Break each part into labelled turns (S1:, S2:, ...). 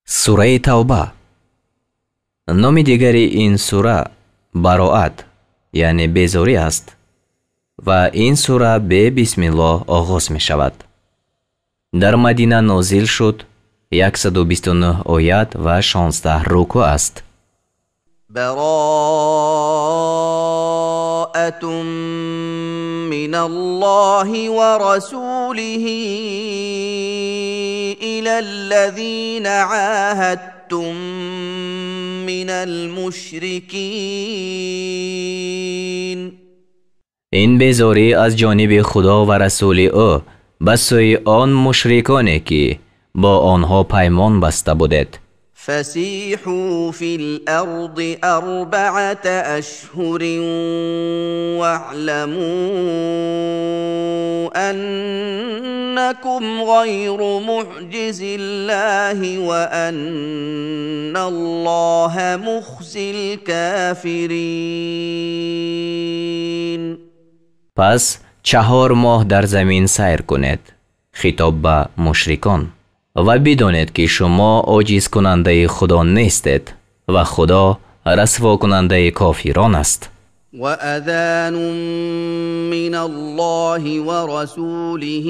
S1: Сураи Тавба. Номи дигари ин сура Бароат, яъне безорӣ аст ва ин сура бе бисмиллоҳ оғоз мешавад. Дар Мадина нозил шуд, 129 оят ва 16 рукӯъ аст.
S2: براءة من الله ورسوله إلى الذين عاهدتم من المشركين.
S1: Ин безорӣ аз ҷониби Худо ва расули ӯ ба сӯи он мушриконе, ки бо онҳо паймон баста будед.
S2: فسيحوا في الأرض 4 أشهر واعلموا أنكم غير معجز الله وأن الله مخزي الكافرين.
S1: Пас 4 моҳ дар замин сайр кунед, хитоб ба мушрикон, ва бидонед, ки шумо оҷизкунандаи Худо нестед ва Худо расвокунандаи кофирон аст.
S2: وأذان من الله ورسوله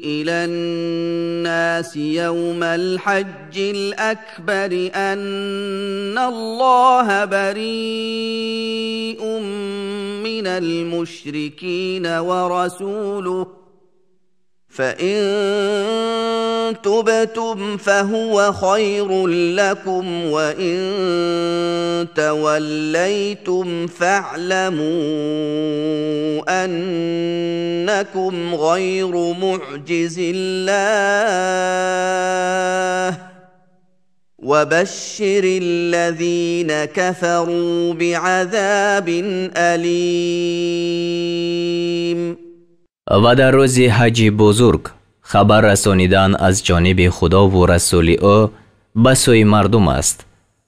S2: إلى الناس يوم الحج الأكبر أن الله بريء من المشركين ورسوله، فإن تبتم فهو خير لكم، وإن توليتم فاعلموا أنكم غير معجز الله، وبشر الذين كفروا بعذاب أليم.
S1: Ва дар рӯзи ҳаҷи бузург хабар расонидан аз ҷониби Худову расули ӯ ба сӯи мардум аст,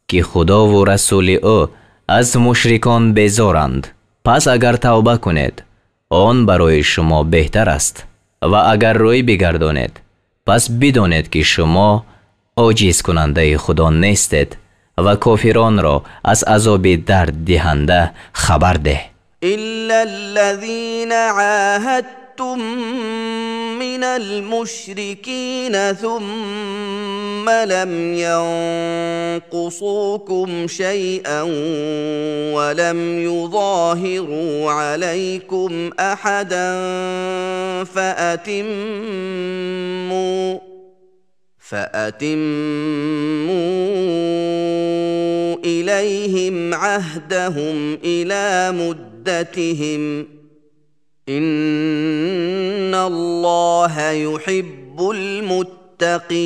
S1: ки Худову расули ӯ аз мушрикон безоранд. Пас агар тавба кунед, он барои шумо беҳтар аст, ва агар рӯй бигардонед, пас бидонед, ки шумо оҷизкунандаи Худо нестед ва кофиронро аз азоби дарддиҳанда хабар деҳ.
S2: إلا الذين عاهدتم من المشركين ثم لم ينقصوكم شيئا ولم يظاهروا عليكم أحدا فأتموا إليهم عهدهم إلى مدتهم، إن الله يحب المتقين.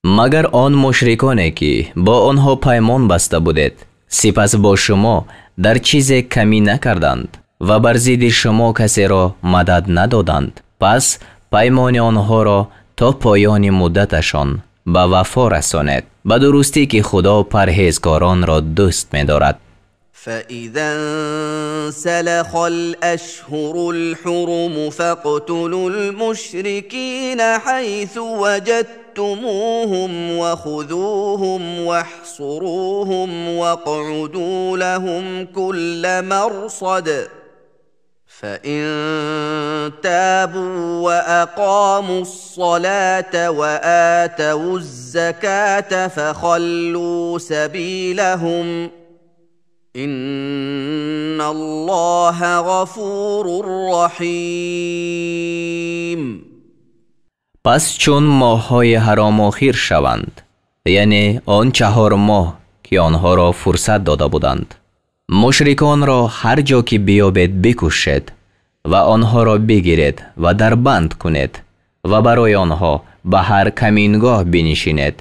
S1: Магар он мушриконе, ки бо онҳо паймон баста будед, сипас бо шумо дар чизе камӣ накарданд ва бар зидди шумо касеро мадад надоданд, пас паймони онҳоро то поёни муддаташон ба вафо расонед. Ба дурустӣ, ки Худо парҳезгоронро дӯст медорад.
S2: فإذا انسلخ الأشهر الحرم فاقتلوا المشركين حيث وجدتموهم وخذوهم واحصروهم واقعدوا لهم كل مرصد، فإن تابوا وأقاموا الصلاة وآتوا الزكاة فخلوا سبيلهم، إن الله غفور رحيم.
S1: Пас чун моҳҳои ҳаром охир шаванд, яъне он 4 моҳ, ки онҳоро фурсат дода буданд, мушриконро ҳар ҷо ки биёбед бикушед ва онҳоро бигиред ва дарбанд кунед ва барои онҳо ба ҳар камингоҳ бинишинед.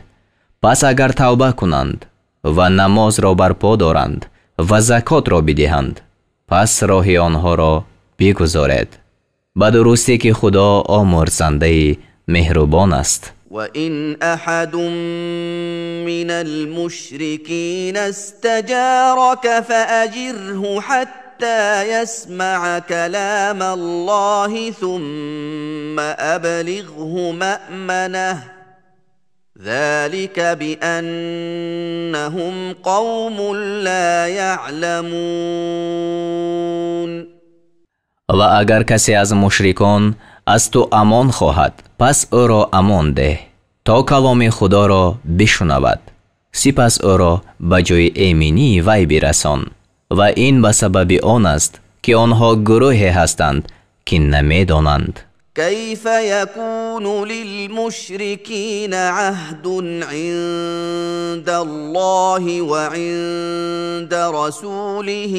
S1: Пас агар тавба кунанд ва намозро барпо доранд ва закотро бидиҳанд, пас роҳи онҳоро бигузоред. Ба дурустӣ, ки Худо омӯрзандаи меҳрубон аст.
S2: وإن أحد من المشركين استجارك فأجره حتى حتى يسمع كلام الله ثم أبلغه مأمنه ذلك بأنهم قوم لا يعلمون.
S1: Ва агар касе аз мушрикон аз ту амон хоҳад, пас ӯро амон деҳ, то каломи Худоро бишунавад, сипас ӯро ба ҷои эминии вай бирасон. Ва ин ба сабаби он аст, ки онҳо гурӯҳе ҳастанд, ки намедонанд.
S2: كيف يكون للمشركين عهد عند الله وعند رسوله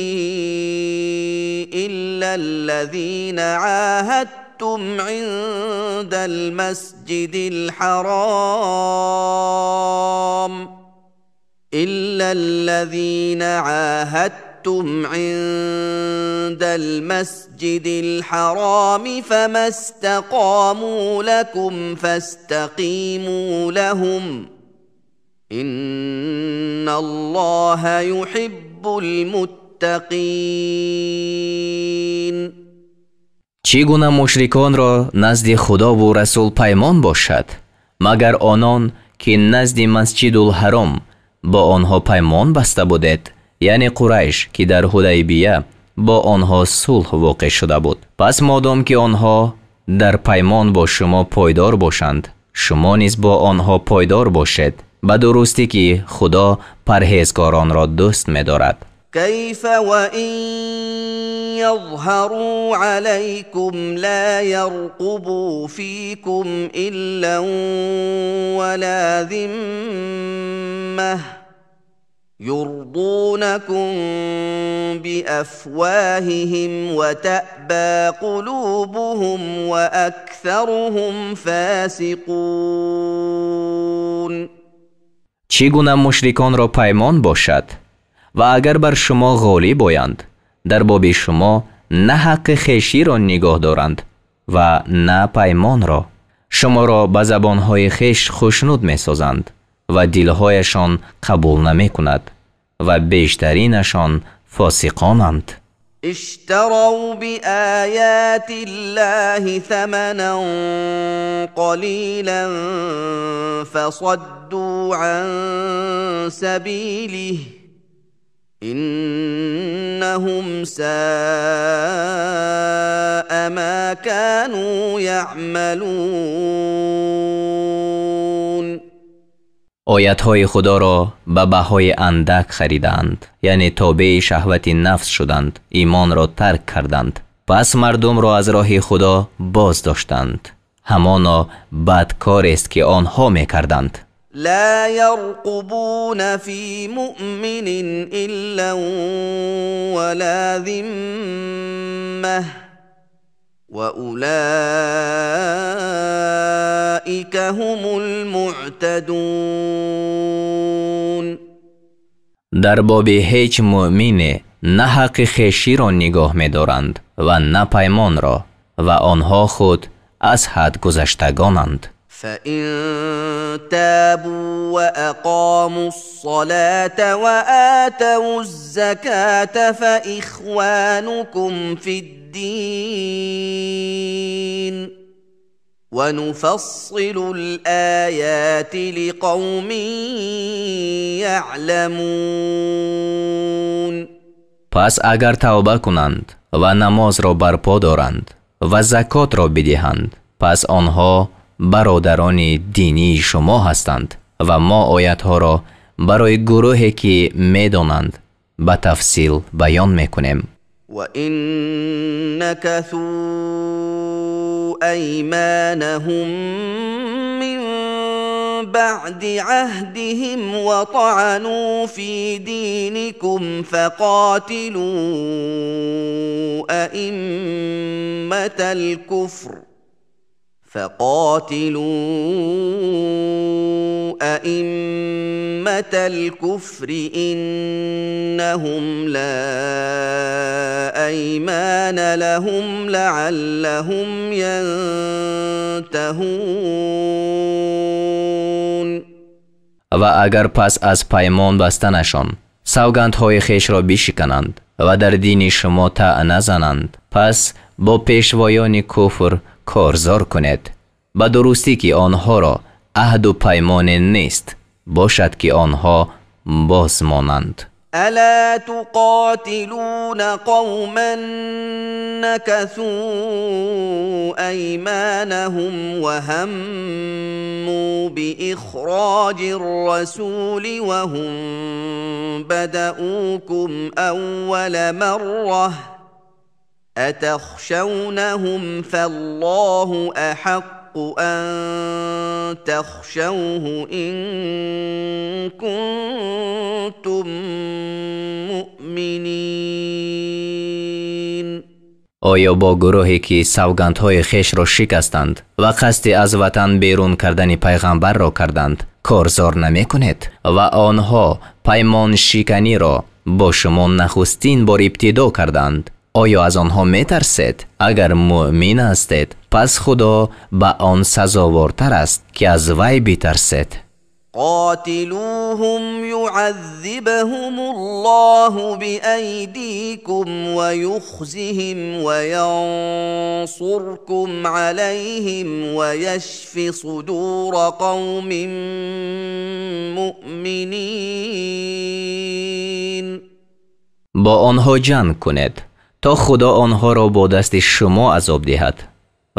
S2: إلا الذين عاهدتم عند المسجد الحرام إلا الذين عاهدتم عند المسجد الحرام فما استقاموا لكم فاستقيموا لهم إن الله يحب المتقين.
S1: Чӣ гуна мушриконро назди Худову Расул паймон бошад, магар онон, ки назди Масҷидулҳаром бо онҳо паймон баста будед, яъне Қурайш, ки дар Ҳудайбия бо онҳо сулҳ воқеъ шуда буд. Пас модом ки онҳо дар паймон бо шумо пойдор бошанд, шумо низ бо онҳо пойдор бошед, ба дурустӣ ки Худо парҳезгоронро дӯст медорад.
S2: كيف وإن يظهروا عليكم لا يرقبوا فيكم إلا ولا ذمة يرضونكم بأفواههم وتأبى قلوبهم وأكثرهم فاسقون.
S1: Чӣ гуна мушриконро паймон бошад? Ва агар бар шумо ғолиб оянд, дар боби шумо на ҳаққи хеширо нигоҳ доранд ва на паймонро. Шуморо ба забонҳои хеш хушнуд месозанд ва дилҳояшон қабул намекунад ва бештаринашон фосиқонанд.
S2: اشتروا بآيات الله ثمنا قليلا فصدوا عن سبيله إنهم ساء ما كانوا يعملون.
S1: Оятҳои Худоро ба баҳои андак харидаанд, яъне тобеи шаҳвати нафс шуданд, имонро тарк карданд. Пас мардумро аз роҳи Худо боз доштанд. Ҳамоно бад корест, ки онҳо мекарданд.
S2: لا يرقبون في مؤمن إلا ولا ذمة وأولئك هم المعتدون.
S1: Дар боби ҳеҷ муъмине на ҳаққи хеширо нигоҳ медоранд ва на паймонро, ва онҳо худ аз ҳад гузаштагонанд.
S2: فإن تابوا وأقاموا الصلاة وآتوا الزكاة فإخوانكم في الدين ونفصل الآيات لقوم يعلمون.
S1: Пас агар тавба кунанд ва намозро барпо доранд ва закотро бидиҳанд, пас онҳо бародарони динии шумо ҳастанд ва мо оятҳоро барои гурӯҳе, ки медонанд, ба тафсил баён мекунем.
S2: وإن نكثوا أيمانهم من بعد عهدهم وطعنوا في دينكم فقاتلوا أئمة الكفر إنهم لا أيمان لهم لعلهم ينتهون.
S1: Ва агар пас аз паймон бастанашон савгандҳои хешро бишикананд ва дар дини шумо таъна зананд, пас бо пешвоёни куфр корзор кунед. Ба дурустӣ ки онҳоро аҳду паймоне нест, бошад ки онҳо боз монанд.
S2: ألا تقاتلون قوما نكثوا أيمانهم وهموا بإخراج الرسول وهم بدؤوكم أول مرة أتخشونهم فالله أحق أن تخشوه إن كنتم مؤمنين.
S1: Оё бо гурӯҳе ки савгандҳои хешро шикастанд ва қасди аз ватан берун кардани пайғамбарро карданд, корзор намекунед ва онҳо паймоншиканиро бо шумо нахустин бор ибтидо карданд? Оё аз онҳо метарсед? Агар муъмин ҳастед, пас Худо ба он сазовортар аст, ки аз вай битарсед.
S2: قاتلوهم يعذبهم الله بأيديكم ويخزهم وينصركم عليهم ويشف صدور قوم مؤمنين.
S1: Бо онҳо ҷанг кунед, то Худо онҳоро бо дасти шумо азоб диҳад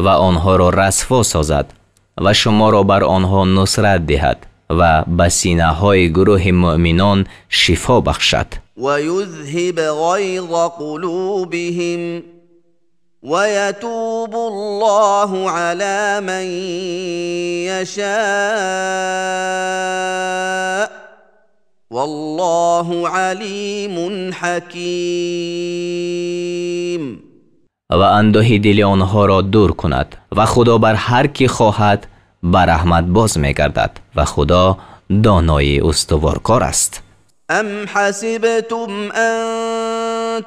S1: ва онҳоро расво созад ва шуморо бар онҳо нусрат диҳад ва ба синаҳои гурӯҳи муъминон шифо бахшад.
S2: ويذهب غيظ قلوبهم ويتوب الله على من يشاء والله عليم حكيم.
S1: Ва андӯҳи дили онҳоро дур кунад ва Худо бар ҳар ки хоҳад ба раҳмат боз мегардад ва Худо донои устуворкор аст.
S2: أم حسبتم أن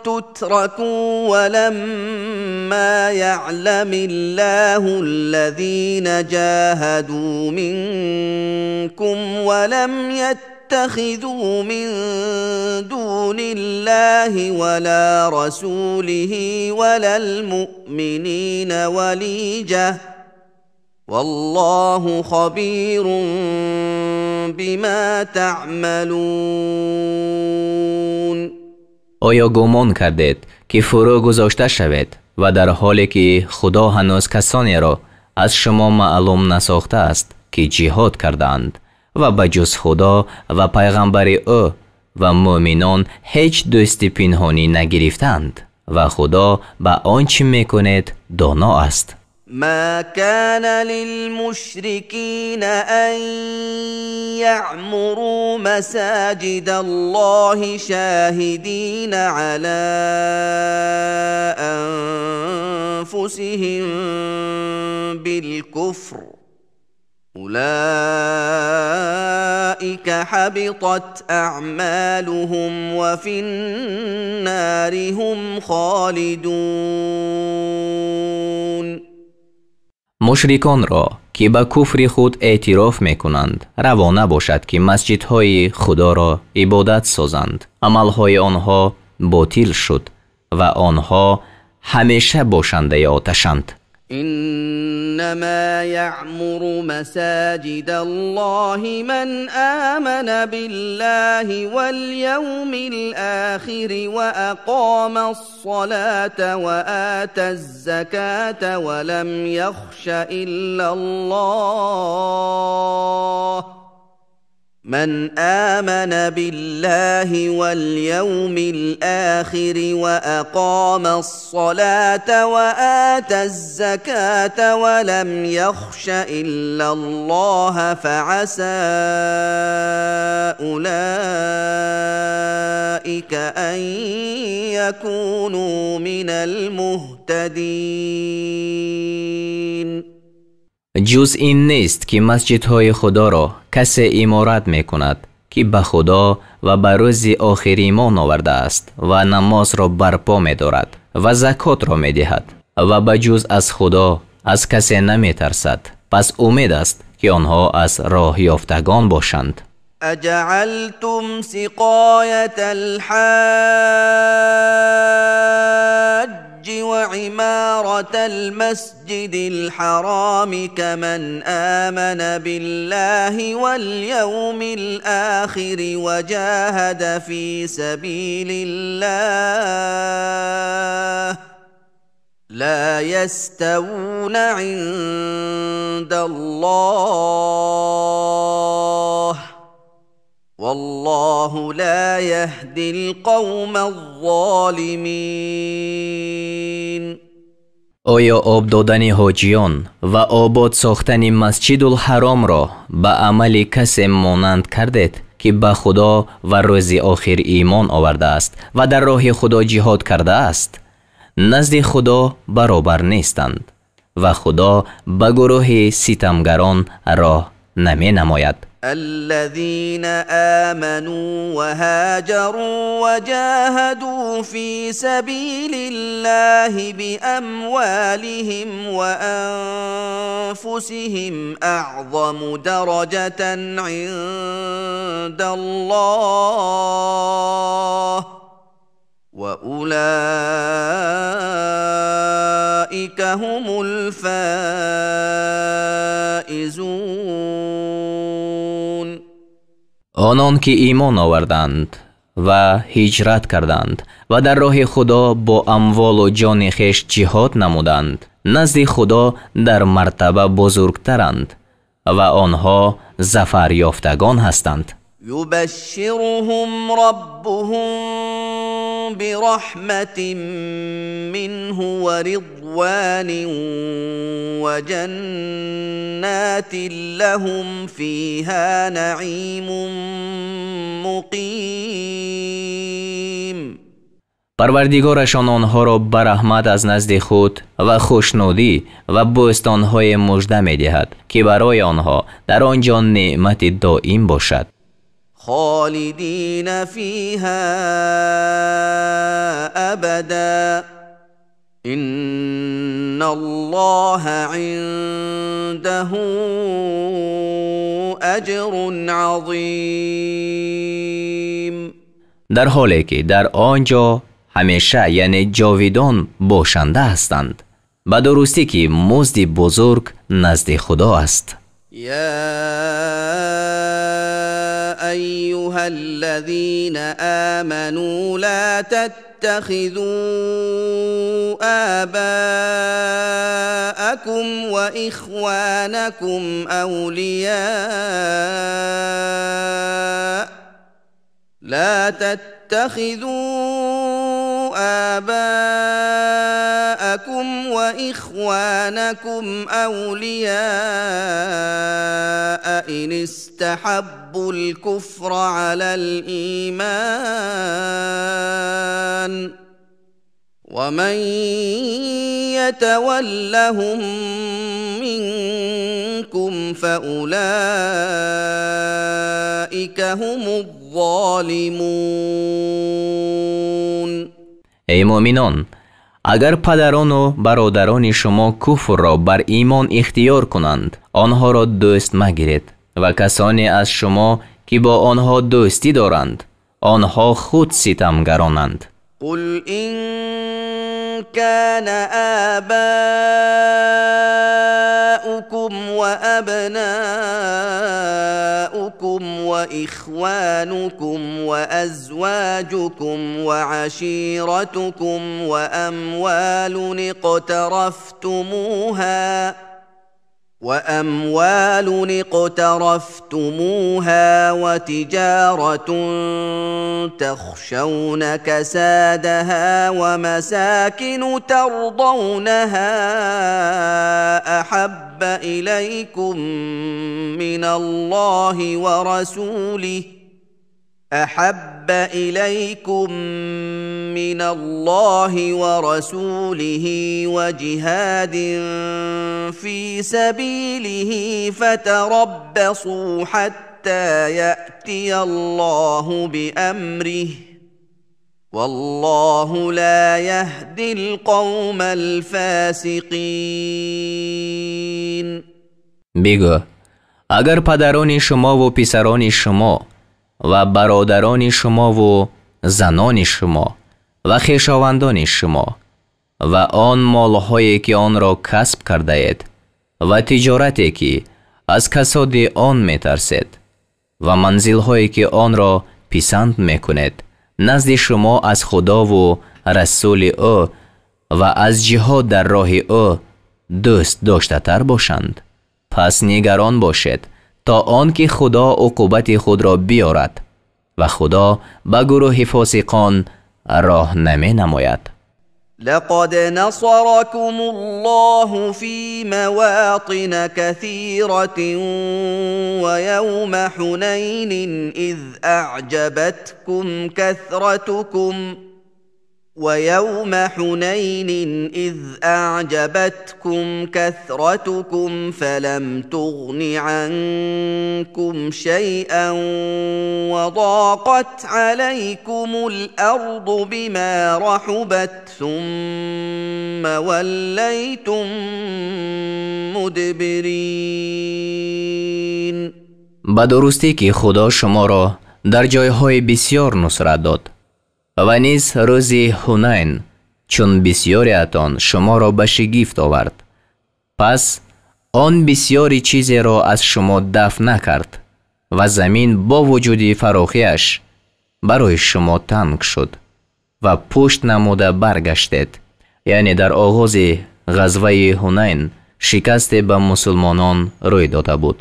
S2: تتركوا ولما يعلم الله الذين جاهدوا منكم ولم يتخذوا من دون الله ولا رسوله ولا المؤمنين وليجة والله خبير بما تعملون.
S1: Оё гумон кардед, ки фурӯ гузошта шавед ва дар ҳоле ки Худо ҳанӯз касонеро аз шумо маълум насохтааст, ки ҷиҳод кардаанд ва ба ҷуз Худо ва пайғамбари ӯ ва муъминон ҳеҷ дӯсти пинҳонӣ нагирифтаанд ва Худо ба он чӣ мекунед доно аст.
S2: ما كان للمشركين أن يعمروا مساجد الله شاهدين على أنفسهم بالكفر أولئك حبطت أعمالهم وفي النار هم خالدون.
S1: Мушриконро, ки ба куфри худ эътироф мекунанд, раво набошад, ки масҷидҳои Худоро ибодат созанд. Амалҳои онҳо ботил шуд ва онҳо ҳамеша бошандаи оташанд.
S2: إنما يعمر مساجد الله من آمن بالله واليوم الآخر وأقام الصلاة وآتى الزكاة ولم يخش إلا الله من آمن بالله واليوم الآخر وأقام الصلاة وآتى الزكاة ولم يخش إلا الله فعسى أولئك أن يكونوا من المهتدين.
S1: Ҷуз ин нест, ки масҷидҳои Худоро касе иморат мекунад, ки ба Худо ва ба рӯзи охир имон овардааст ва намозро барпо медорад ва закотро медиҳад ва ба ҷуз аз Худо аз касе наметарсад. Пас умед аст, ки онҳо аз роҳёфтагон бошанд.
S2: أجعلتم سقاية الحاج وعمارة المسجد الحرام كمن آمن بالله واليوم الآخر وجاهد في سبيل الله لا يستوون عند الله والله لا يهدي القوم الظالمين.
S1: Оё об додани ҳоҷиён ва обод сохтани Масҷидулҳаромро ба амали касе монанд кардед, ки ба Худо ва рӯзи охир имон овардааст ва дар роҳи Худо ҷиҳод кардааст? Назди Худо баробар нестанд ва Худо ба гурӯҳи ситамгарон роҳ наменамояд.
S2: الذين آمنوا وهاجروا وجاهدوا في سبيل الله بأموالهم وأنفسهم أعظم درجة عند الله وأولئك هم الفائزون.
S1: Онон ки имон оварданд ва ҳиҷрат карданд ва дар роҳи Худо бо амволу ҷони хеш ҷиҳод намуданд, назди Худо дар мартаба бузургтаранд ва онҳо зафарёфтагон ҳастанд.
S2: يبشرهم ربهم برحمة منه ورضوان وجنات لهم فيها نعيم مقيم.
S1: Парвардигорашон онҳоро ба раҳмат аз назди худ ва хушнудӣ ва бӯстонҳое мужда медиҳад, ки барои онҳо дар он ҷо неъмати доим бошад.
S2: خالدين فيها أبدا إن الله عنده أجر عظيم.
S1: Дар ҳоле ки дар он ҷо ҳамеша, яъне ҷовидон бошанда ҳастанд, ба дурустӣ ки музди бузург назди Худо аст.
S2: يا أيها الذين آمنوا لا تتخذوا آباءكم وإخوانكم أولياء لا تتخذوا آباءكم وإخوانكم أولياء إن استحبوا الكفر على الإيمان ومن يتولهم منكم فأولئك هم الظالمون.
S1: Эй муъминон, агар падарону бародарони шумо куфрро бар имон ихтиёр кунанд, онҳоро дӯст магиред ва касоне аз шумо ки бо онҳо дӯстӣ доранд, онҳо худ ситамгаронанд.
S2: قل إن كان آباؤكم وأبناؤكم وإخوانكم وأزواجكم وعشيرتكم وأموال اقترفتموها وتجارة تخشون كسادها ومساكن ترضونها أحب إليكم من الله ورسوله أحب إليكم من الله ورسوله وجهاد في سبيله فتربصوا حتى يأتي الله بأمره والله لا يهدي القوم الفاسقين.
S1: بگو Агар падарони шумову писарони шумо ва бародарони шумову занони шумо ва хешовандони шумо ва он молҳое ки онро касб кардаед ва тиҷорате ки аз касоди он метарсед ва манзилҳое ки онро писанд мекунед назди шумо аз Худову расули ӯ ва аз ҷиҳод дар роҳи ӯ дӯст доштатар бошанд, пас нигарон бошед то он ки Худо уқубати худро биёрад ва Худо ба гурӯҳи фосиқон роҳ наменамояд.
S2: لقد نصركم الله في مواطن كثيرة ويوم حنين إذ أعجبتكم كثرتكم ويوم حنين إذ أعجبتكم كثرتكم فلم تغن عنكم شيئا وضاقت عليكم الأرض بما رحبت ثم وليتم مدبرين.
S1: Ба дурустӣ ки Худо шуморо дар ҷойҳои бисёр нусрат дод ва низ рӯзи Ҳунайн, чун бисёриатон шуморо ба шигифт овард, пас он бисёри чизеро аз шумо дафт накард ва замин бо вуҷуди фарохиаш барои шумо танг шуд ва пушт намуда баргаштед. Яъне дар оғози ғазваи Ҳунайн шикасте ба мусулмонон рӯй дода буд.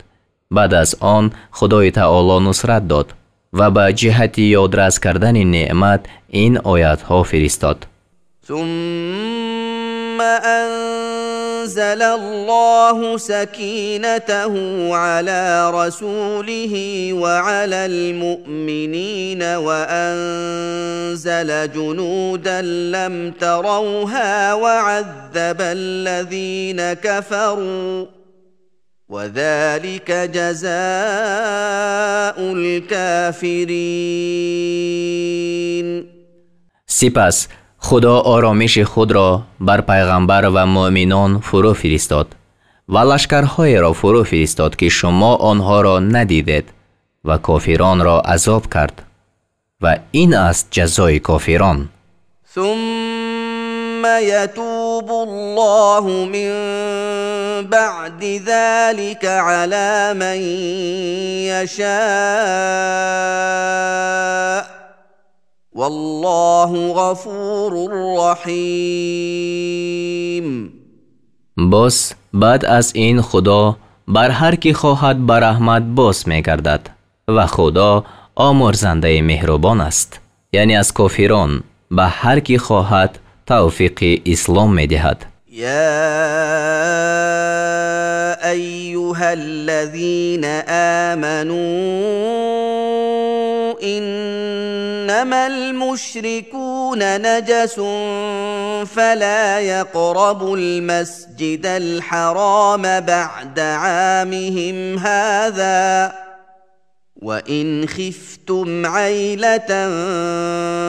S1: Баъд аз он Худои Таоло нусрат дод ва ба ҷиҳати ёдрас кардани неъмат ин оятҳо фиристод.
S2: ثم أنزل الله سكينته على رسوله وعلى المؤمنين وأنزل جنودا لم تروها وعذب الذين كفروا وذلك جزاء الكافرين.
S1: Сипас Худо оромиши худро бар пайғамбар ва муъминон фурӯ фиристод ва лашкарҳоеро фурӯ фиристод ки шумо онҳоро надидед ва кофиронро азоб кард ва ин аст ҷазои кофирон.
S2: ثم يتوب الله من بعد ذلك على من يشاء والله غفور رحيم.
S1: Боз баъд аз ин Худо бар ҳар ки хоҳад ба раҳмат боз мегардад ва Худо омӯрзандаи меҳрубон аст. Яъне аз кофирон ба ҳар ки хоҳад тавфиқи ислом медиҳад.
S2: يا أيها الذين آمنوا إنما المشركون نجس فلا يقربوا المسجد الحرام بعد عامهم هذا وإن خفتم عيلة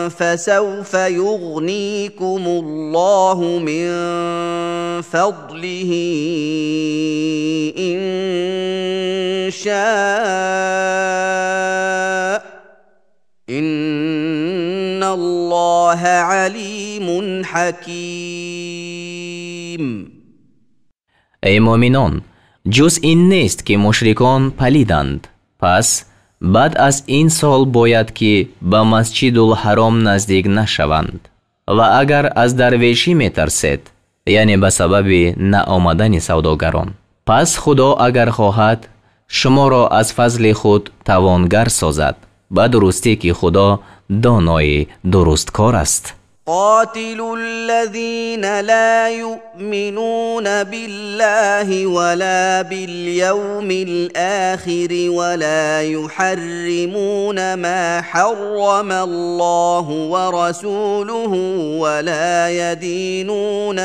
S2: فسوف يغنيكم الله من فضله إن شاء إن الله عليم حكيم.
S1: Эй муъминон, ҷуз ин нест ки мушрикон палиданд, пас баъд аз ин сол бояд ки ба Масҷидулҳаром наздик нашаванд. Ва агар аз дарвешӣ метарсед, яъне ба сабаби наомадани савдогарон, пас Худо агар хоҳад шуморо аз фазли худ тавонгар созад. Ба дурустӣ ки Худо донои дурусткор аст.
S2: قاتلوا الذين لا يؤمنون بالله ولا باليوم الآخر ولا يحرمون ما حرم الله ورسوله ولا يدينون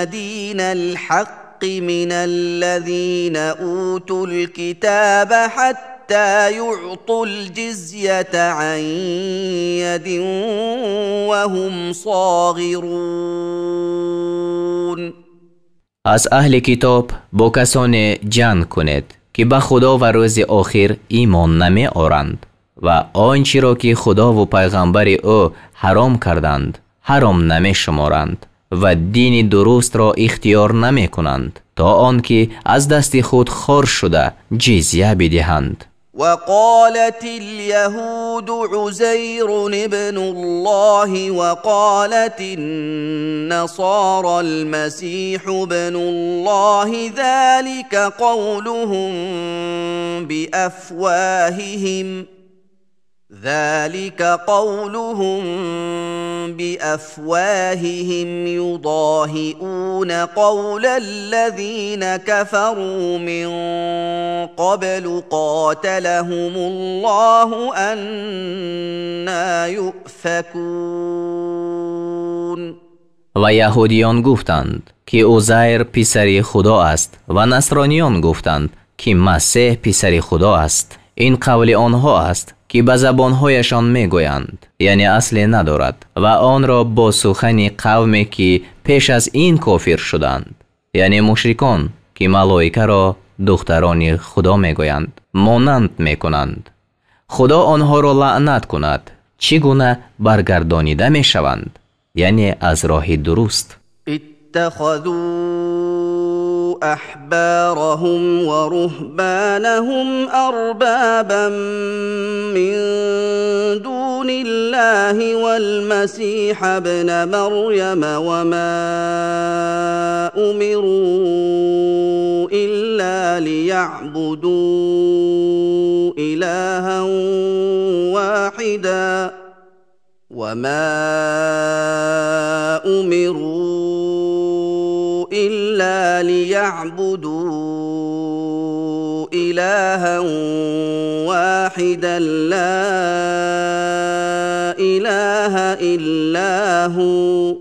S2: دين الحق من الذين أوتوا الكتاب حتى يعطوا الجزية عن يد وهم صاغرون.
S1: Аз аҳли китоб бо касоне ҷанг кунед, ки ба Худо ва рӯзи охир имон намеоранд ва он чиро ки Худову пайғамбари ӯ ҳаром карданд, ҳаром намешуморанд ва дини дурустро ихтиёр намекунанд, то он ки аз дасти худ хор шуда ҷизя бидиҳанд.
S2: وقالت اليهود عزير ابن الله وقالت النصارى المسيح ابن الله ذلك قولهم بأفواههم ذلك قولهم بأفواههم يضاهئون قول الذين كفروا من قبل قاتلهم الله أنى يؤفكون.
S1: Ва яҳудиён гуфтанд, ки Узайр писари Худо аст, ва насрониён гуфтанд, ки Масеҳ писари Худо аст. Ин қавли онҳо аст, ки ба забонҳояшон мегӯянд, яъне асле надорад, ва онро бо сухани қавме ки пеш аз ин кофир шуданд, яъне мушрикон, ки малоикаро духтарони Худо мегӯянд, монанд мекунанд. Худо онҳоро лаънат кунад, чӣ гуна баргардонида мешаванд, яъне аз роҳи дуруст.
S2: Иттахазу أحبارهم ورهبانهم أربابا من دون الله والمسيح ابن مريم وما أمروا إلا ليعبدوا إلها واحدا وما أمروا إلا ليعبدوا إلها واحدا لا إله إلا هو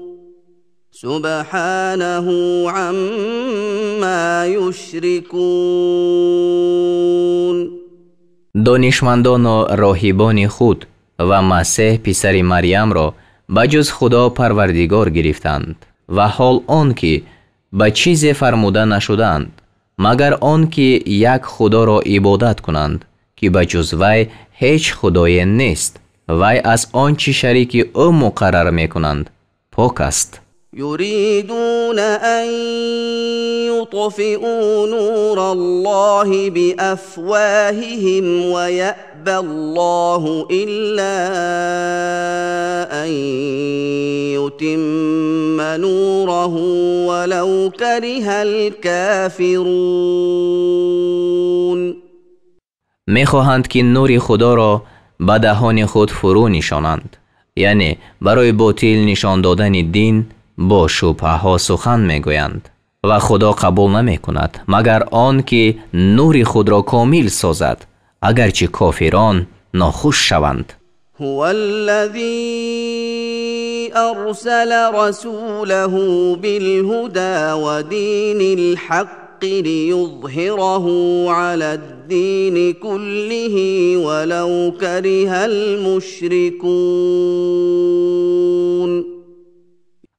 S2: سبحانه عما يشركون.
S1: Донишмандону роҳибони худ ва Масеҳ писари Марьямро ба ҷуз Худо парвардигор гирифтанд, ва ҳол он ки ба чизе фармуда нашуданд, магар он ки як Худоро ибодат кунанд, ки ба ҷуз вай ҳеҷ худое нест. Вай аз он чӣ шарики ӯ муқаррар мекунанд пок аст.
S2: يريدون أن يطفئوا نور الله بأفواههم ويأبى الله إلا أن يتم نوره ولو كره الكافرون.
S1: Мехоҳанд ки нури Худоро ба даҳони худ фурӯ нишонанд, яъне барои ботил нишон додани дин бо шубҳаҳо сухан мегӯянд, ва Худо қабул намекунад, магар он ки нури худро комил созад, агарчи кофирон нохуш шаванд.
S2: هو الذي أرسل رسوله بالهدى ودين الحق ليظهره على الدين كله ولو كره المشركون.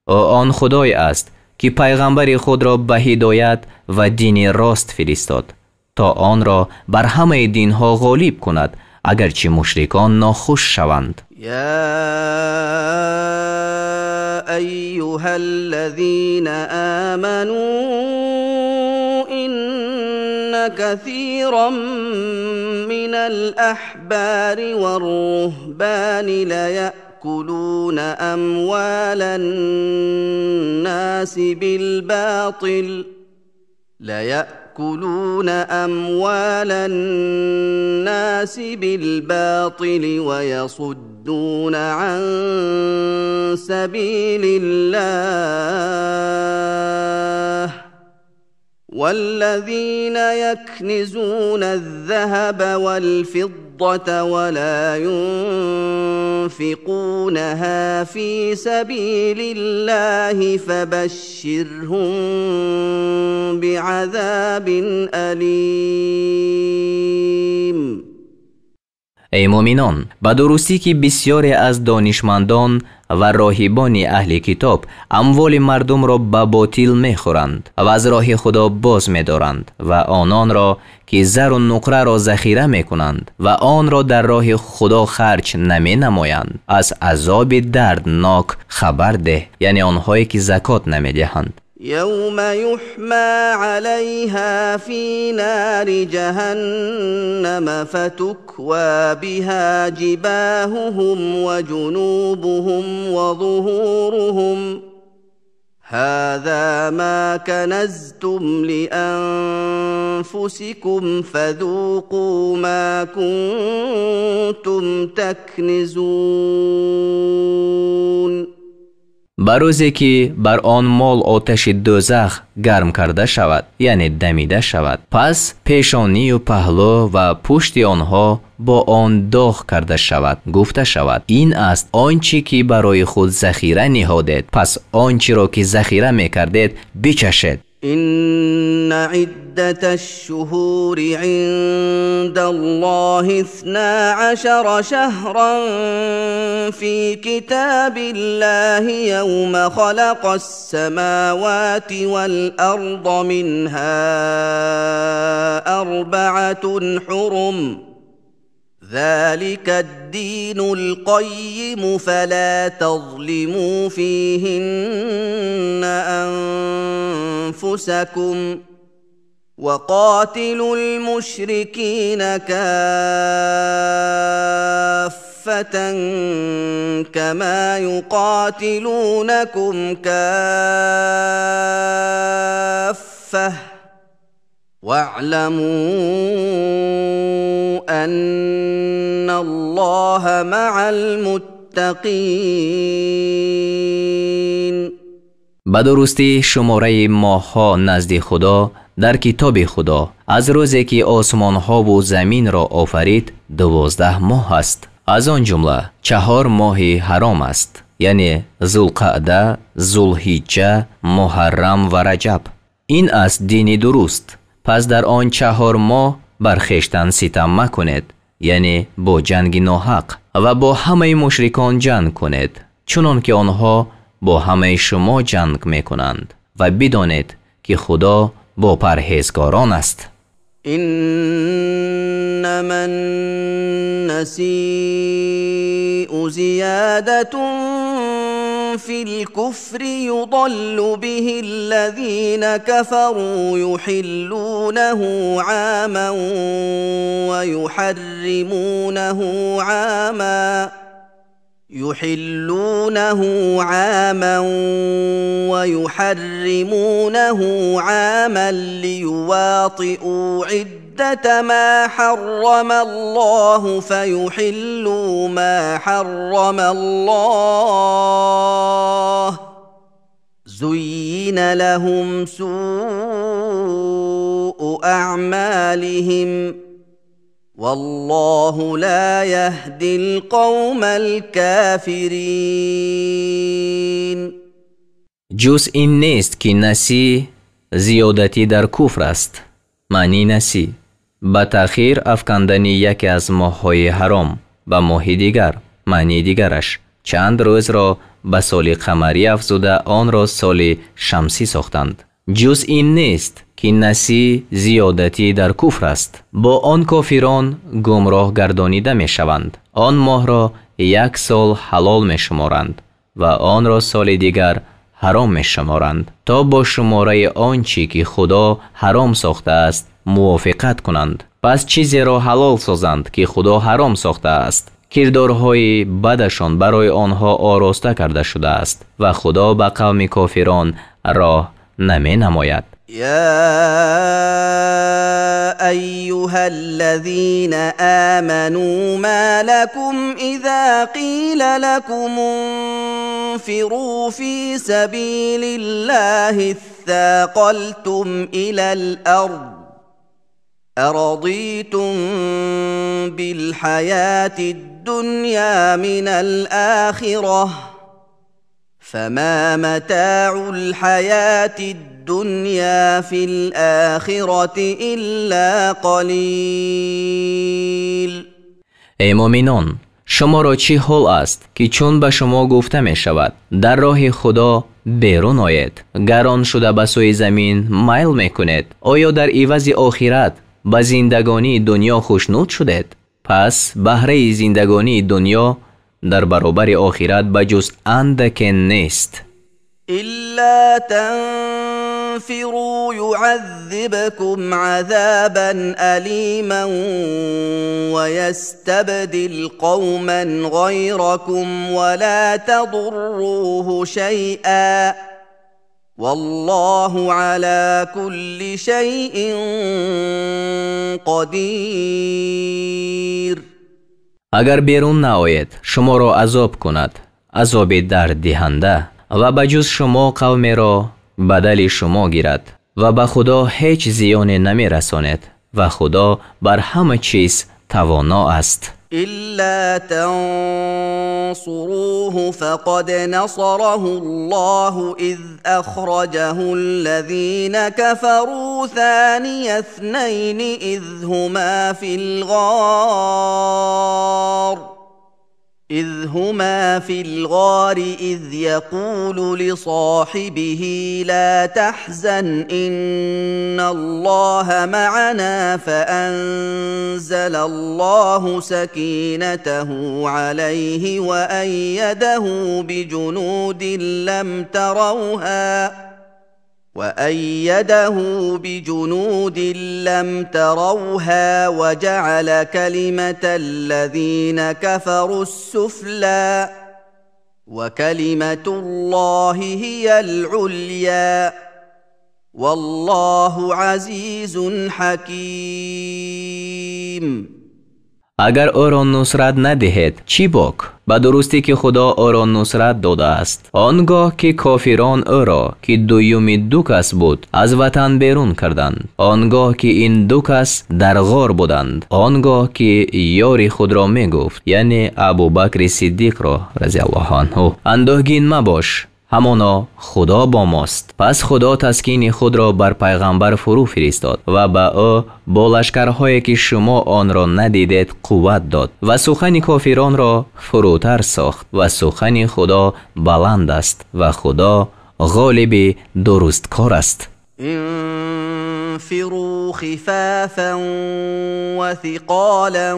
S1: Ӯ он Худое аст, ки пайғамбари худро ба ҳидоят ва дини рост фиристод, то онро бар ҳамаи динҳо ғолиб кунад, агарчи мушрикон нохуш шаванд.
S2: يا أيها الذين آمنوا إن كثيرا من الأحبار والرهبان ليأكلون أموال الناس بالباطل ليأكلون أموال الناس بالباطل ويصدون عن سبيل الله والذين يكنزون الذهب والفضة ولا ينفقونها في سبيل الله فبشرهم بعذاب أليم.
S1: Эй муъминон, ба дурустӣ ки бисёре аз донишмандон ва роҳибони аҳли китоб амволи мардумро ба ботил мехӯранд ва аз роҳи Худо боз медоранд ва ононро ки зару нуқраро захира мекунанд ва онро дар роҳи Худо харҷ наменамоянд, аз азоби дарднок хабар деҳ, яъне онҳое ки закот намедиҳанд.
S2: يوم يحمى عليها في نار جهنم فتكوى بها جباههم وجنوبهم وظهورهم هذا ما كنزتم لأنفسكم فذوقوا ما كنتم تكنزون.
S1: Ба рӯзе ки бар он мол оташи дӯзах гарм карда шавад, яъне дамида шавад, пас пешонию паҳлӯ ва пушти онҳо бо он доғ карда шавад, гуфта шавад: ин аст он чӣ ки барои худ захира ниҳодед, пас он чиро ки захира мекардед бичашед.
S2: إن عدة الشهور عند الله 12 شهرا في كتاب الله يوم خلق السماوات والأرض منها 4 حرم ذلك الدين القيم فلا تظلموا فيهن أنفسكم وقاتلوا المشركين كافة كما يقاتلونكم كافة واعلموا أن الله مع المتقين.
S1: Ба дурустӣ шумораи моҳҳо назди Худо дар китоби Худо аз рӯзе ки осмонҳову заминро офарид 12 моҳ аст. Аз он ҷумла 4 моҳи ҳаром аст, яъне Зулқаъда, Зулҳиҷҷа, Муҳаррам ва Раҷаб. Ин аст дини дуруст, пас дар он 4 моҳ бар хештан ситам макунед, яъне бо ҷанги ноҳақ, ва бо ҳамаи мушрикон ҷанг кунед, чунон ки онҳо бо ҳамаи шумо ҷанг мекунанд, ва бидонед ки Худо бо парҳезгорон аст.
S2: إنما النسيء زيادة في الكفر يضل به الذين كفروا يحلونه عاما ويحرمونه عاما ليواطئوا عدة ما حرم الله فيحلوا ما حرم الله زين لهم سوء أعمالهم والله لا يهدي القوم الكافرين.
S1: Ҷуз ин нест ки насӣ зиёдатӣ дар куфр аст. Маънии насӣ ба таъхир афкандани яке аз моҳҳои ҳаром ба моҳи дигар, маънии дигараш чанд рӯзро ба соли қамарӣ афзуда онро соли шамсӣ сохтанд. Ҷуз ин нест ки насӣ зиёдатӣ дар куфр аст. Бо он кофирон гумроҳ гардонида мешаванд. Он моҳро як сол ҳалол мешуморанд ва онро соли дигар ҳаром мешуморанд, то бо шумораи он чӣ ки Худо ҳаром сохтааст мувофиқат кунанд. Пас чизеро ҳалол созанд ки Худо ҳаром сохтааст. Кирдорҳои бадашон барои онҳо ороста карда шудааст ва Худо ба қавми кофирон роҳ наменамояд.
S2: يا أيها الذين آمنوا ما لكم إذا قيل لكم انفروا في سبيل الله اثاقلتم إلى الأرض أرضيتم بالحياة الدنيا من الآخرة فما متاع الحياة الدنيا في الآخرة إلا قليل.
S1: Эй мӯъминон, Шуморо чӣ ҳол аст, ки чун ба шумо гуфта мешавад, дар роҳи Худо берун оед, гарон шуда ба сӯи замин майл мекунед? Оё дар ивази охират ба зиндагонии дунё хушнуд шудед? Пас баҳраи зиндагонии дунё дар баробари охират ба ҷуз андаке нест.
S2: Илла танфиру юъаззибкум азабан алиман ва ястабдил қавман ғайракум ва ла тадурруҳу шайъан валлоҳу ала кулли шайъин қадир.
S1: Агар берун наоед, шуморо азоб кунад, азоби дарддиҳанда, ва ба ҷуз шумо қавмеро бадали шумо гирад ва ба Худо ҳеҷ зиёне намерасонед ва Худо бар ҳама чиз тавоно аст.
S2: Илла тансуруҳу фақад насараҳу Аллоҳу из ахраҷаҳу аллазина кафару сания иснайни из ҳума фил-ғор из яқулу лисоҳибиҳи ла таҳзан инналлоҳа маъана фаанзала Аллоҳу сакинатаҳу алайҳи ва аййадаҳу биҷунудин лам таравҳа ва ҷаъала калимата аллазина кафару ссуфла ва калимату Аллоҳи ҳия ал-улйа валлоҳу азизун ҳаким.
S1: Агар ӯро нусрат надиҳед, чӣ бок? Ба дурустӣ ки Худо ӯро нусрат додааст. Он гоҳ ки кофирон ӯро, ки дуюми ду кас буд, аз ватан берун карданд. Он гоҳ ки ин ду кас дар ғор буданд. Он гоҳ ки ёри худро мегуфт, яъне Абубакри Сиддиқро разияллоҳу анҳу: андӯҳгин мабош, ҳамоно Худо бо мост. Пас Худо таскини худро бар пайғамбар фурӯ фиристод ва ба ӯ бо лашкарҳое ки шумо онро надидед қувват дод ва сухани кофиронро фурӯтар сохт ва сухани Худо баланд аст ва Худо ғолиби дурусткор аст.
S2: انفروا خفافا وثقالا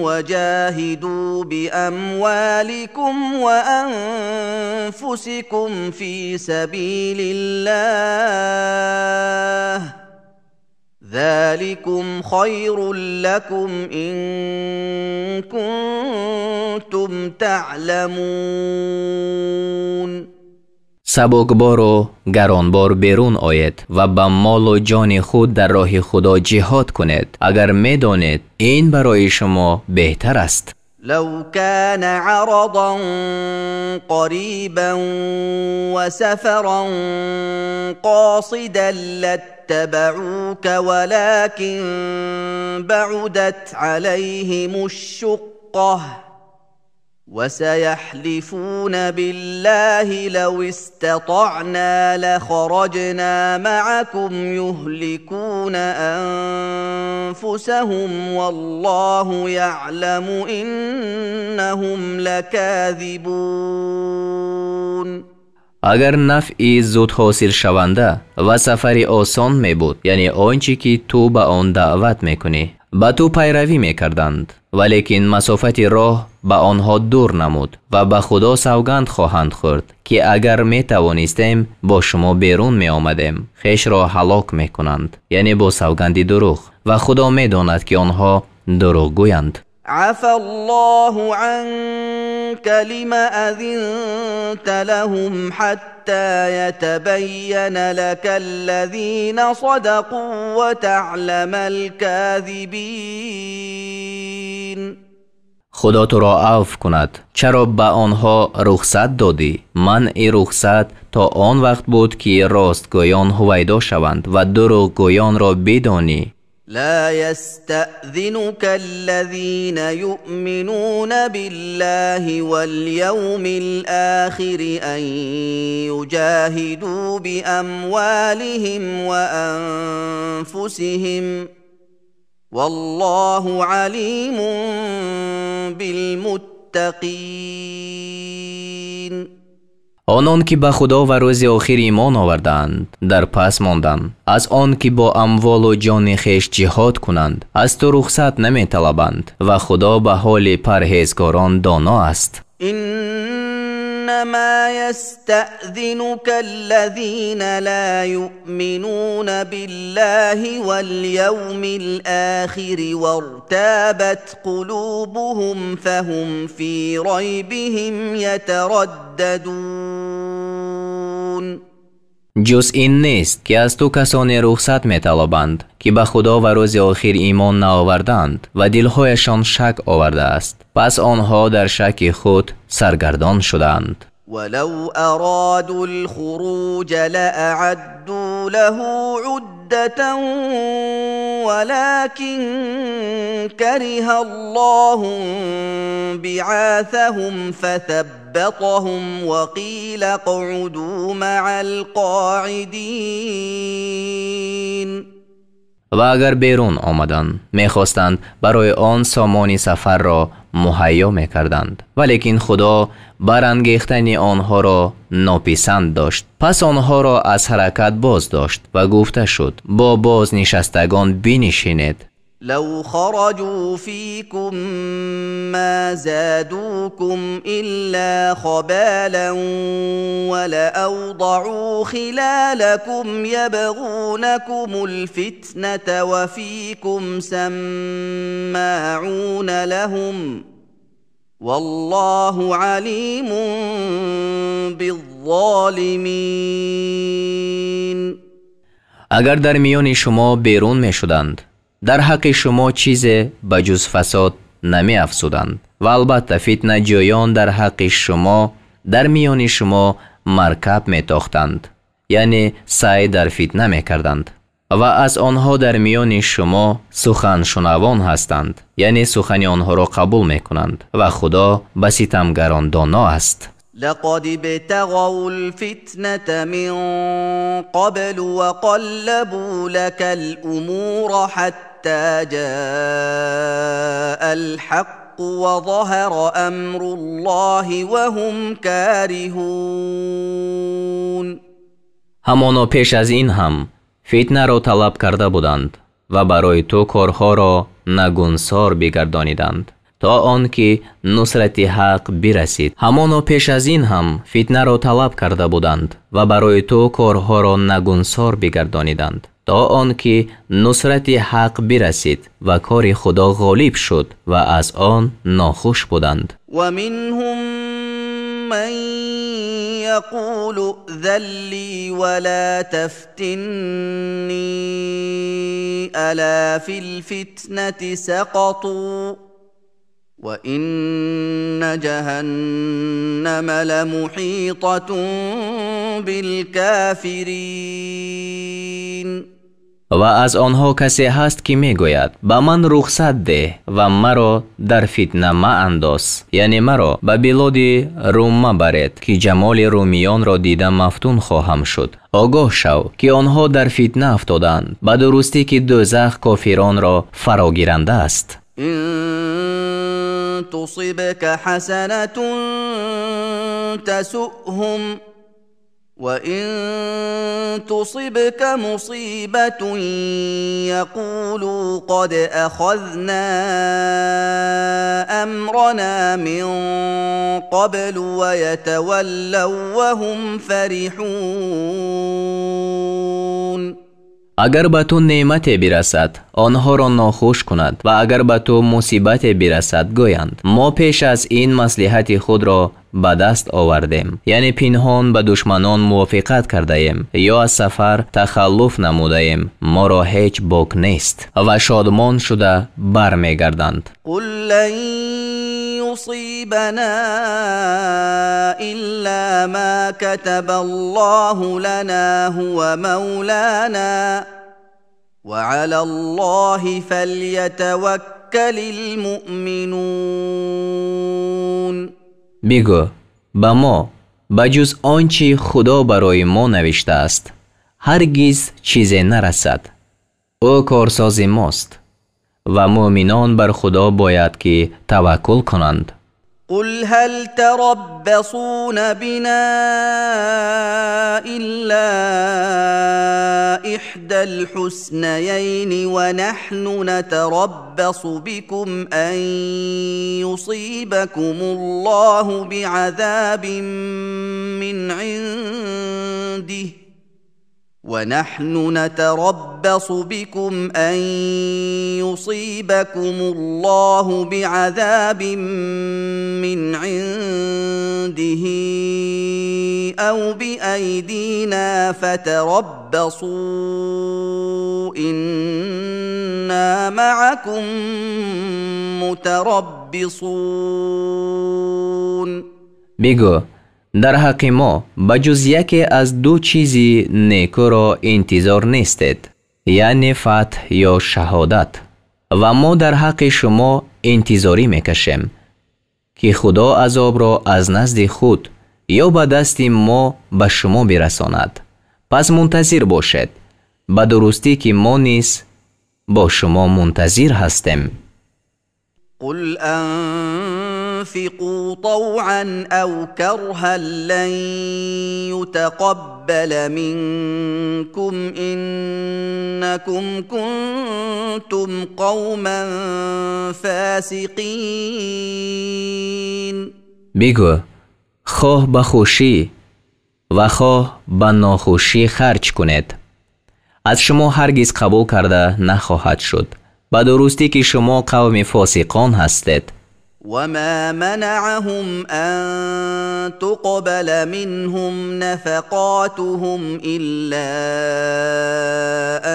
S2: وجاهدوا بأموالكم وأنفسكم في سبيل الله ذلكم خير لكم إن كنتم تعلمون.
S1: Сабукбору гаронбор берун оед ва ба молу ҷони худ дар роҳи Худо ҷиҳод кунед, агар медонед ин барои шумо беҳтар аст.
S2: لو كان عرضا قريبا وسفرا قاصدا لاتبعوك ولكن بعدت عليهم الشقة وسيحلفون بالله لو استطعنا لخرجنا معكم يهلكون أنفسهم والله يعلم إنهم لكاذبون.
S1: Агар нафъи зуд ҳосилшаванда ва сафари осон мебуд, яъне он чӣ ки ту ба он даъват мекунӣ, ба ту пайравӣ мекарданд, валекин масофати роҳ ба онҳо дур намуд ва ба Худо савганд хоҳанд хӯрд, ки агар метавонистем бо шумо берун меомадем, хешро ҳалок мекунанд, яъне бо савганди дурӯғ, ва Худо медонад, ки онҳо дурӯғгӯянд.
S2: عفا الله عنك لم أذنت لهم حتى يتبين لك الذين صدقوا وتعلم الكاذبين.
S1: Худо туро авф кунад, чаро ба онҳо рухсат додӣ? Манъи рухсат то он вақт буд, ки ростгӯён ҳувайдо шаванд ва дурӯғгӯёнро бидонӣ.
S2: لا يستأذنك الذين يؤمنون بالله واليوم الآخر أن يجاهدوا بأموالهم وأنفسهم والله عليم بالمتقين.
S1: Онон ки ба Худо ва рӯзи охир имон овардаанд, дар пас монданд аз он ки бо амволу ҷони хеш ҷиҳод кунанд, аз ту рухсат наметалабанд ва Худо ба ҳоли парҳезгорон доно аст.
S2: إنما يستأذنك الذين لا يؤمنون بالله واليوم الآخر وارتابت قلوبهم فهم في ريبهم يترددون.
S1: Ҷуз ин нест, ки аз ту касоне рухсат металабанд, ки ба Худо ва рӯзи охир имон наоварданд ва дилҳояшон шак овардааст, пас онҳо дар шаки худ саргардон шудаанд.
S2: ولو أرادوا الخروج لأعدوا له عدة ولكن كره الله بعاثهم فثبطهم وقيل اقعدوا مع القاعدين.
S1: Ва агар берун омадан мехостанд, барои он сомони сафарро муҳайё мекарданд, валекин Худо барангехтани онҳоро нописанд дошт, пас онҳоро аз ҳаракат боз дошт ва гуфта шуд: бо бознишастагон бинишинед.
S2: لو خرجوا فيكم ما زادوكم إلا خبالا ولأوضعوا خلالكم يبغونكم الفتنة وفيكم سماعون لهم والله عليم بالظالمين.
S1: Агар дар миёни шумо берун мешуданд, дар ҳаққи шумо чизе ба ҷуз фасод намеафзуданд ва албатта фитнаҷӯён дар ҳаққи шумо дар миёни шумо маркаб метохтанд, яъне саъй дар фитна мекарданд, ва аз онҳо дар миёни шумо суханшунавон ҳастанд, яъне сухани онҳоро қабул мекунанд, ва Худо ба ситамгарон доно аст.
S2: لقد ابتغوا الفتنة من قبل وقلبوا لك الأمور حتى جاء الحق وظهر أمر الله وهم كارهون.
S1: Ҳамоно пеш аз ин ҳам фитнаро талаб карда буданд ва барои ту корҳоро нагунсор бигардониданд, то он ки нусрати ҳақ бирасид. Ҳамоно пеш аз ин ҳам фитнаро талаб карда буданд ва барои ту корҳоро нагунсор бигардониданд, то он ки нусрати ҳақ бирасид ва кори Худо ғолиб шуд ва аз он нохуш буданд.
S2: ومنهم من يقول ائذن لي ولا تفتني ألا في الفتنة سقطوا وإن جهنم لمحيطة بالكافرين.
S1: Ва аз онҳо касе ҳаст, ки мегӯяд: ба ман рухсат деҳ ва маро дар фитна маандоз, яъне маро ба билоди Рум мабаред, ки ҷамоли румиёнро дида мафтун хоҳам шуд. Огоҳ шав, ки онҳо дар фитна афтоданд, ба дурустӣ ки дӯзах кофиронро фарогиранда аст.
S2: إن تصبك حسنة تسؤهم وإن تصبك مصيبة يقولوا قد أخذنا أمرنا من قبل ويتولوا وهم فرحون.
S1: Агар ба ту неъмате бирасад, онҳоро нохуш кунад ва агар ба ту мусибате бирасад, гӯянд: мо пеш аз ин маслиҳати худро ба даст овардем, яъне пинҳон ба душманон мувофиқат кардаем ё аз сафар тахаллуф намудаем, моро ҳеҷ бок нест, ва шодмон шуда бармегарданд.
S2: قل لن يصيبنا إلا ما كتب الله لنا هو مولانا وعلى الله فليتوكل المؤمنون.
S1: Бигӯ: ба мо ба ҷуз он чӣ Худо барои мо навиштааст ҳаргиз чизе нарасад, ӯ корсози мост Ва муъминон бар Худо бояд ки таваккул кунанд.
S2: قل هل تربصون بنا إلا إحدى الحسنيين ونحن نتربص بكم أن يصيبكم الله بعذاب من عنده ونحن نتربص بكم أن يصيبكم الله بعذاب من عنده أو بأيدينا فتربصوا إنا معكم متربصون.
S1: بگو дар ҳаққи мо ба ҷуз яке аз ду чизи некӯро интизор нестед, яъне фатҳ ё шаҳодат, ва мо дар ҳаққи шумо интизорӣ мекашем, ки Худо азобро аз назди худ ё ба дасти мо ба шумо бирасонад. Пас мунтазир бошед, ба дурустӣ ки мо низ бо шумо мунтазир ҳастем.
S2: قل أنفقوا طوعا أو كرها لن يتقبل منكم إنكم كنتم قوما فاسقين.
S1: بگو хоҳ ба хушӣ ва хоҳ ба нохушӣ харҷ кунед, аз шумо ҳаргиз қабул карда нахоҳад шуд, ба дурустӣ ки шумо қавми фосиқон ҳастед.
S2: وما منعهم أن تقبل منهم نفقاتهم إلا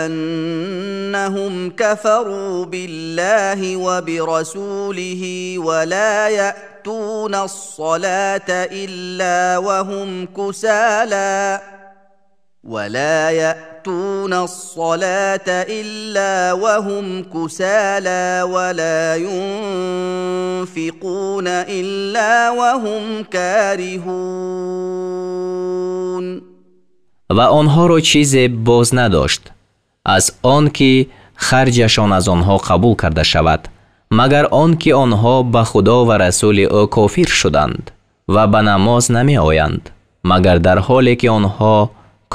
S2: أنهم كفروا بالله وبرسوله ولا يأتون الصلاة إلا وهم كسالى ولا يأتون الصلاة إلا وهم كسالى ولا ينفقون إلا وهم كارهون.
S1: Ва онҳоро чизе боз надошт аз он ки харҷашон аз онҳо қабул карда шавад, магар он ки онҳо ба Худо ва расули ӯ кофир шуданд ва ба намоз намеоянд, магар дар ҳоле ки онҳо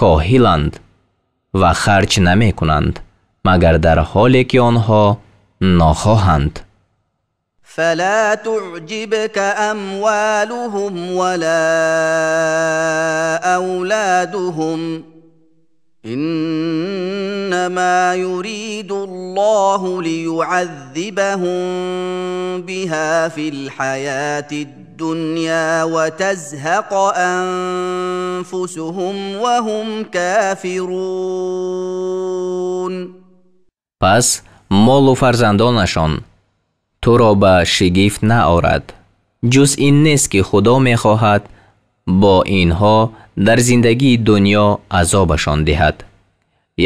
S1: коҳиланд ва харҷ намекунанд, магар дар ҳоле ки онҳо нохоҳанд.
S2: فلا تعجبك أموالهم ولا أولادهم إنما يريد الله ليعذبهم بها في الحياة الدنيا وتزهق أنفسهم وهم كافرون.
S1: Пас молу фарзандонашон туро ба шигифт наорад, ҷуз ин нест ки Худо мехоҳад бо инҳо дар зиндагии дунё азобашон диҳад,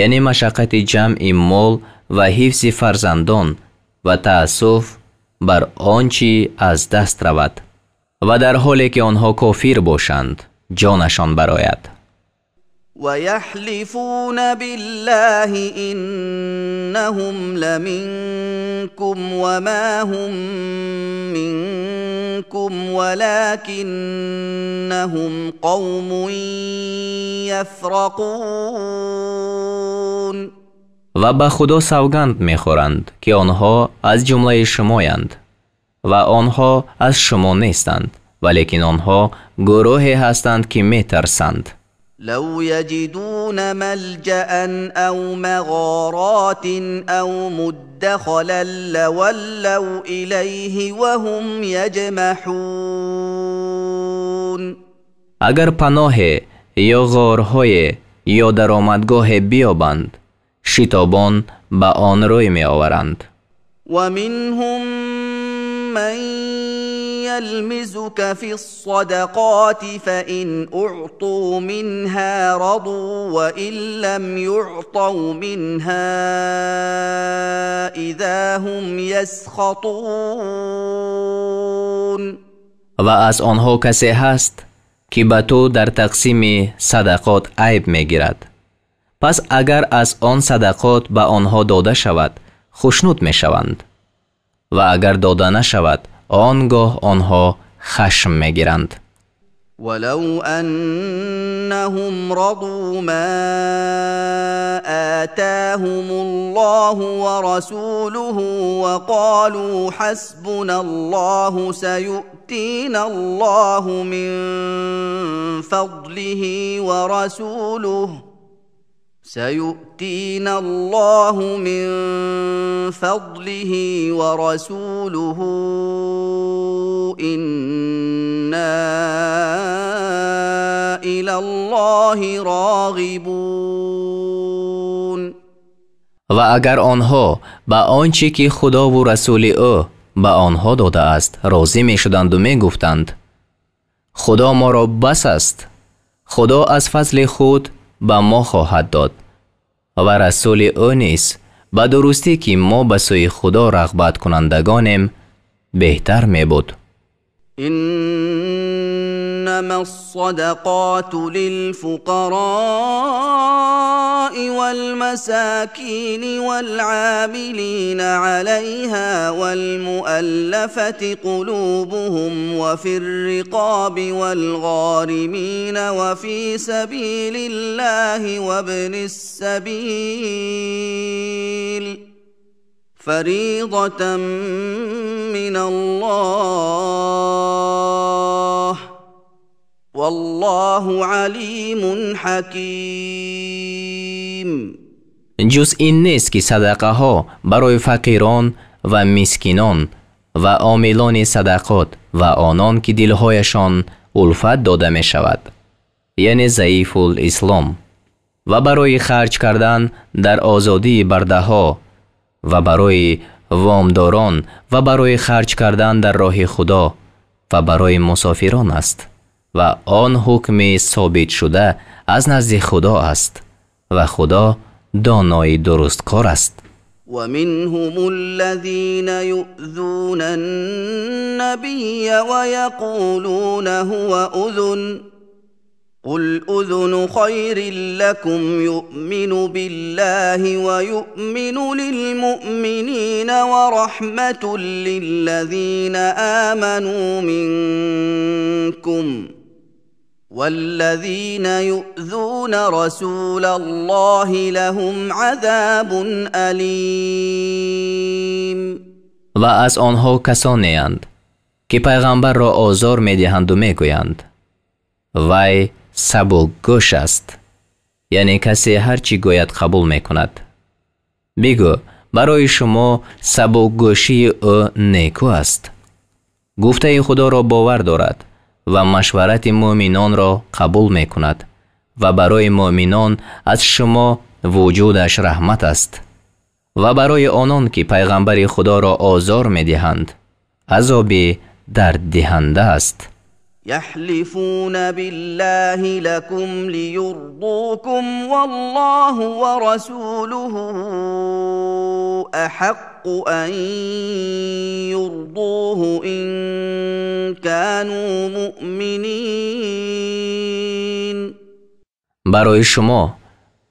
S1: яъне машаққати ҷамъи мол ва ҳифзи фарзандон ва таассуф бар он чӣ аз даст равад, ва дар ҳоле ки онҳо кофир бошанд ҷонашон барояд.
S2: ويحلفون بالله إنهم لمنكم وما هم منكم ولكنهم قوم يفرقون.
S1: Ва ба Худо савганд мехӯранд ки онҳо аз ҷумлаи шумоянд ва онҳо аз шумо нестанд, валекин онҳо гурӯҳе ҳастанд ки метарсанд.
S2: لو يجدون ملجأ أو مغارات أو مدخلا لولوا إليه وهم يجمحون.
S1: Агар паноҳе ё ғорҳое ё даромадгоҳе биёбанд, шитобон ба он рӯй меоваранд.
S2: ومنهم من يلمزك في الصدقات فإن أعطوا منها رضوا وإن لم يعطوا منها إذا هم يسخطون.
S1: Ва аз онҳо касе ҳаст ки ба ту дар тақсими садақот айб мегирад. Пас агар аз он садақот ба онҳо дода шавад, хушнуд мешаванд ва агар дода нашавад, он гоҳ онҳо хашм мегиранд.
S2: ولو أنهم رضوا ما آتاهم الله ورسوله وقالوا حسبنا الله سيؤتينا الله من فضله ورسوله سيؤتينا الله من فضله ورسوله إنا إلى الله راغبون.
S1: Ва агар онҳо ба он чӣ ки Худову расули ӯ ба онҳо додааст розӣ мешуданду мегуфтанд: Худо моро бас аст, Худо аз фазли худ ба мо хоҳад дод ва расули ӯ низ, ба дурустӣ ки мо ба сӯи Худо рағбаткунандагонем, беҳтар мебуд.
S2: إنما الصدقات للفقراء والمساكين والعاملين عليها والمؤلفة قلوبهم وفي الرقاب والغارمين وفي سبيل الله وابن السبيل فريضة من الله والله عليم حكيم.
S1: Ҷуз ин нест ки садақаҳо барои фақирон ва мискинон ва омилони садақот ва онон ки дилҳояшон улфат дода мешавад, яъне заифул ислом, ва барои харҷ кардан дар озодии бардаҳо ва барои вомдорон ва барои харҷ кардан дар роҳи Худо ва барои мусофирон аст ва он ҳукми собитшуда аз назди Худо аст ва Худо донои дурусткор аст.
S2: ومنهم الذين يؤذون النبي ويقولون هو أذن قل أذن خير لكم يؤمن بالله ويؤمن للمؤمنين ورحمة للذين آمنوا منكم والذين يؤذون رسول الله لهم عذاب أليم.
S1: Ва аз онҳо касонеанд ки пайғамбарро озор медиҳанду мегӯянд: вай сабукгӯш аст, яъне касе ҳар чӣ гӯяд қабул мекунад. Бигӯ: барои шумо сабукгӯшии ӯ неку аст, гуфтаи Худоро бовар дорад ва машварати мӯъминонро қабул мекунад ва барои мӯъминон аз шумо вуҷудаш раҳмат аст ва барои онон ки пайғамбари Худоро озор медиҳанд азоби дарддиҳанда аст.
S2: يحلفون بالله لكم ليرضوكم والله ورسوله أحق أن يرضوه إن كانوا مؤمنين.
S1: Барои шумо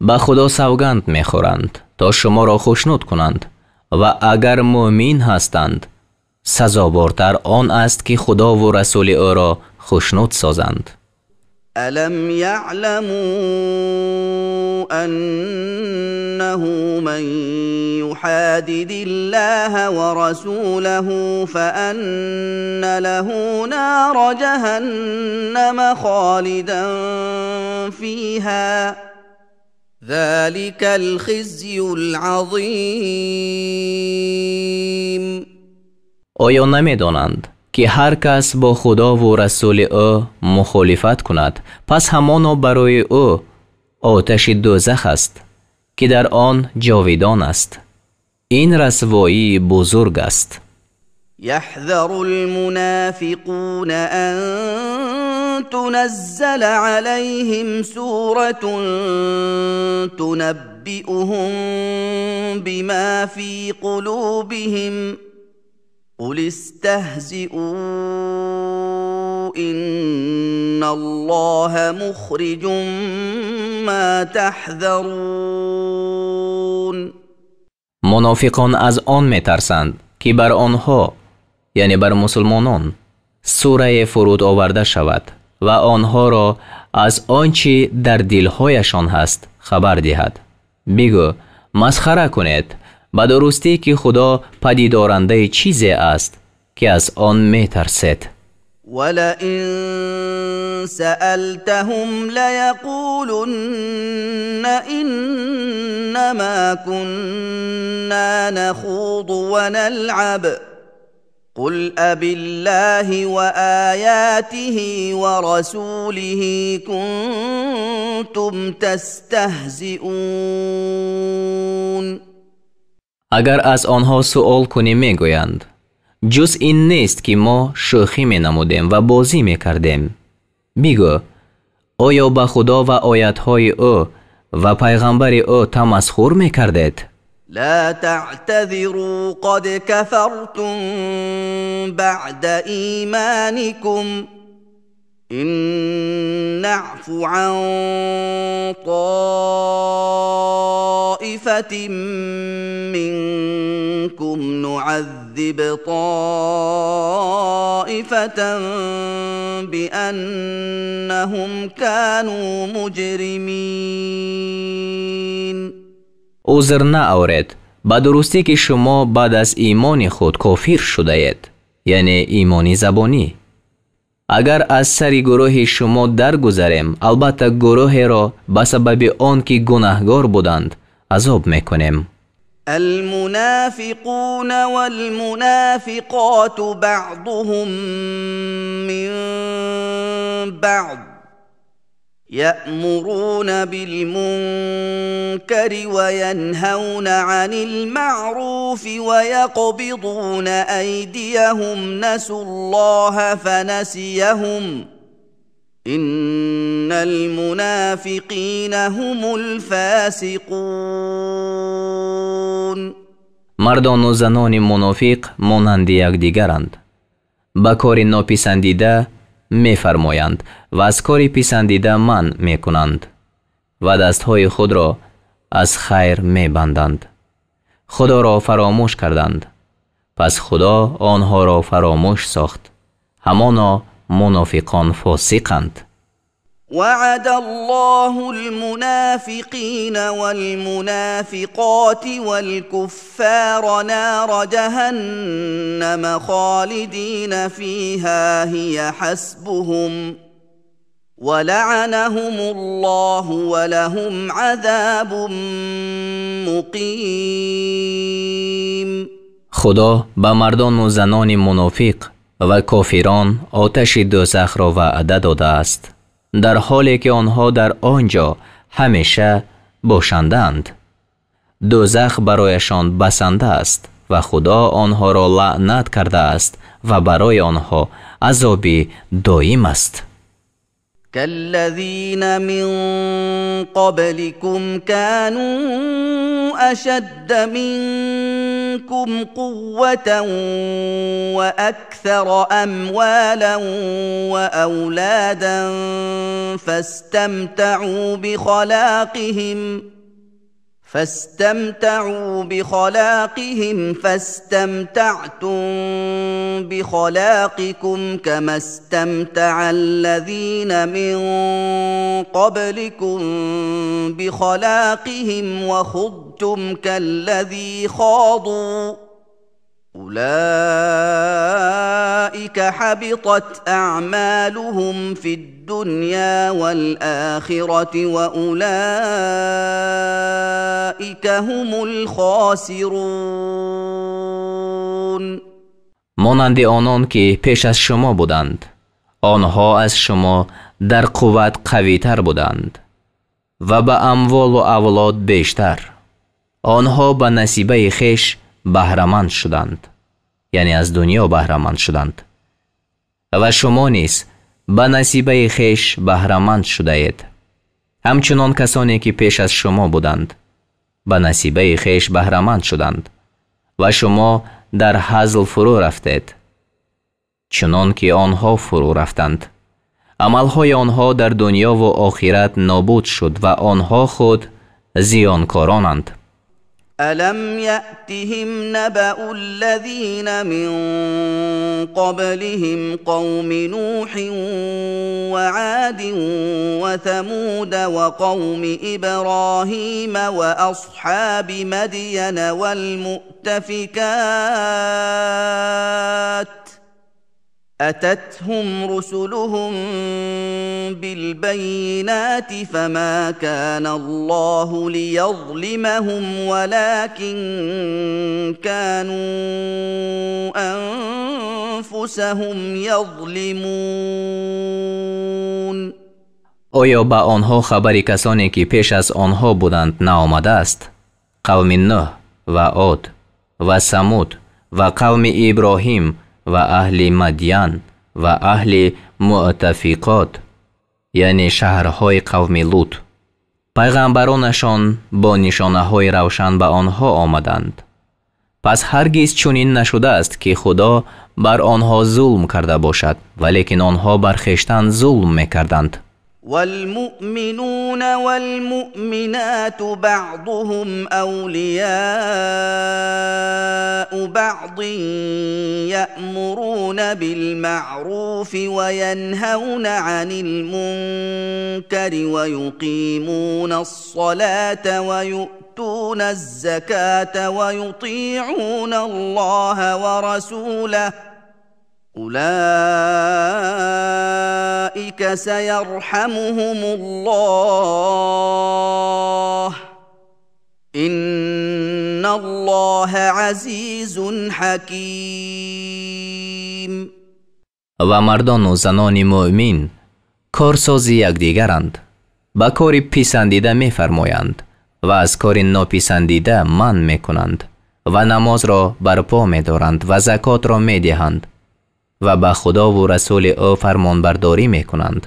S1: ба Худо савганд мехӯранд то шуморо хушнуд кунанд ва агар мӯъмин ҳастанд, сазовортар он аст ки Худову расули ӯро хушнуд созанд.
S2: ألم يعلموا أنه من يحادد الله ورسوله فأن له نار جهنم خالدا فيها ذلك الخزي العظيم.
S1: Оё намедонанд ки ҳар кас бо Худову расули ӯ мухолифат кунад, пас ҳамоно барои ӯ оташи дӯзах аст ки дар он ҷовидон аст. Ин расвоии бузург аст.
S2: يحذر المنافقون أن تنزل عليهم سورة تنبئهم بما في قلوبهم قل استهزئوا إن الله مخرج ما تحذرون.
S1: Мунофиқон аз он метарсанд, ки бар онҳо, яъне бар мусулмонон, сурае фуруд оварда шавад ва онҳоро аз он чӣ дар дилҳояшон ҳаст хабар диҳад. Бигӯ: масхара кунед, ба дурустӣ ки Худо падидорандаи чизе аст, ки аз он метарсед.
S2: ولئن سألتهم ليقولن إنما كنا نخوض ونلعب قل أبالله وآياته ورسوله كنتم تستهزئون.
S1: Агар аз онҳо суол кунӣ, мегӯянд: ҷуз ин нест, ки мо шӯхӣ менамудем ва бозӣ мекардем. Бигӯ: оё ба Худо ва оятҳои ӯ ва пайғамбари ӯ тамасхур мекардед?
S2: لا تعتذروا قد كفرتم بعد إيمانكم إن نعف عن طائفة منكم نعذب طائفة بأنهم كانوا مجرمين.
S1: Узр наоред, ба дурустӣ ки шумо баъд аз имони худ кофир шудаед, яъне имони забонӣ. Агар аз сари гурӯҳи шумо даргузарем, албатта гурӯҳеро ба сабаби он ки гунаҳгор буданд азоб мекунем.
S2: المنافقون والمنافقات بعضهم من بعض يأمرون بالمنكر وينهون عن المعروف ويقبضون أيديهم نسوا الله فنسيهم إن المنافقين هم الفاسقون.
S1: Мардону занони мунофиқ монанди якдигаранд, ба кори нописандида мефармоянд ва аз кори писандида манъ мекунанд ва дастҳои худро аз хайр мебанданд. Худоро фаромӯш карданд, пас Худо онҳоро фаромӯш сохт. Ҳамоно мунофиқон фосиқанд.
S2: وعد الله المنافقين والمنافقات والكفار نار جهنم خالدين فيها هي حسبهم ولعنهم الله ولهم عذاب مقيم.
S1: Худо ба мардону занони мунофиқ ва кофирон оташи дӯзахро ваъда додааст, дар ҳоле ки онҳо дар он ҷо ҳамеша бошандаанд. Дӯзах барояшон басанда аст ва Худо онҳоро лаънат кардааст ва барои онҳо азоби доим аст.
S2: كالذين من قبلكم كانوا أشد منكم قوة وأكثر أموالا وأولادا فاستمتعوا بخلاقهم فاستمتعتم بخلاقكم كما استمتع الذين من قبلكم بخلاقهم وخضتم كالذي خاضوا أولئك حبطت أعمالهم في الدنيا والآخرة وأولئك هم الخاسرون.
S1: Монанди онон ки пеш аз шумо буданд, онҳо аз шумо дар қувват қавитар буданд ва ба амволу авлод бештар. Онҳо ба насибаи хеш баҳраманд шуданд, яъне аз дунё баҳраманд шуданд, ва шумо низ ба насибаи хеш баҳраманд шудаед. Ҳамчунон касоне ки пеш аз шумо буданд ба насибаи хеш баҳраманд шуданд ва шумо дар ҳазл фурӯ рафтед, чунон ки онҳо фурӯ рафтанд. Амалҳои онҳо дар дунёву охират нобуд шуд ва онҳо худ зиёнкоронанд.
S2: ألم يأتهم نبأ الذين من قبلهم قوم نوح وعاد وثمود وقوم إبراهيم وأصحاب مدين والمؤتفكات أتتهم رسلهم بالبينات فما كان الله ليظلمهم ولكن كانوا أنفسهم يظلمون.
S1: Оё ба онҳо хабари касоне ки пеш аз онҳо буданд наомадааст? Қавми Нӯҳ ва Од ва Самуд ва қавми Иброҳим ва аҳли Мадян ва аҳли Муътафиқот, яъне шаҳрҳои қавми Лут. Пайғамбаронашон бо нишонаҳои равшан ба онҳо омаданд. Пас ҳаргиз чунин нашудааст, ки Худо бар онҳо зулм карда бошад, валекин онҳо бар хештан зулм мекарданд.
S2: والمؤمنون والمؤمنات بعضهم أولياء بعض يأمرون بالمعروف وينهون عن المنكر ويقيمون الصلاة ويؤتون الزكاة ويطيعون الله ورسوله أولئك سيرحمهم الله إن الله عزيز حكيم.
S1: Ва мардону занони муъмин корсози якдигаранд, ба кори писандида мефармоянд ва аз кори нописандида манъ мекунанд ва намозро барпо медоранд ва закотро медиҳанд ва ба Худову расули ӯ фармонбардорӣ мекунанд.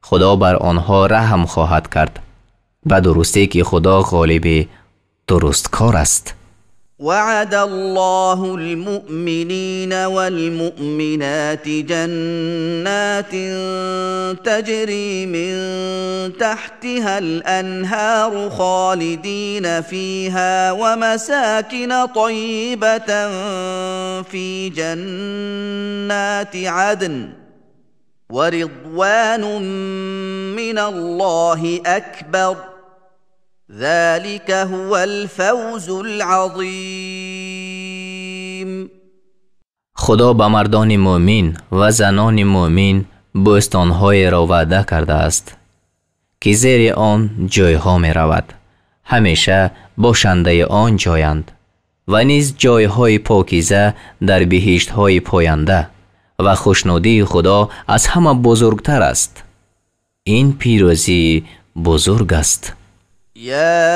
S1: Худо бар онҳо раҳм хоҳад кард. Ба дурустӣ ки Худо ғолиби дурусткор аст.
S2: وعد الله المؤمنين والمؤمنات جنات تجري من تحتها الأنهار خالدين فيها ومساكن طيبة في جنات عدن ورضوان من الله أكبر ذلك هو الفوز العظيم.
S1: Худо ба мардони муъмин ва занони муъмин бӯстонҳоеро ваъда кардааст, ки зери он ҷойҳо меравад, ҳамеша бошандаи он ҷоянд ва низ ҷойҳои покиза дар биҳиштҳои поянда ва хушнудии Худо аз ҳама бузургтар аст. Ин пирӯзии бузург аст.
S2: يا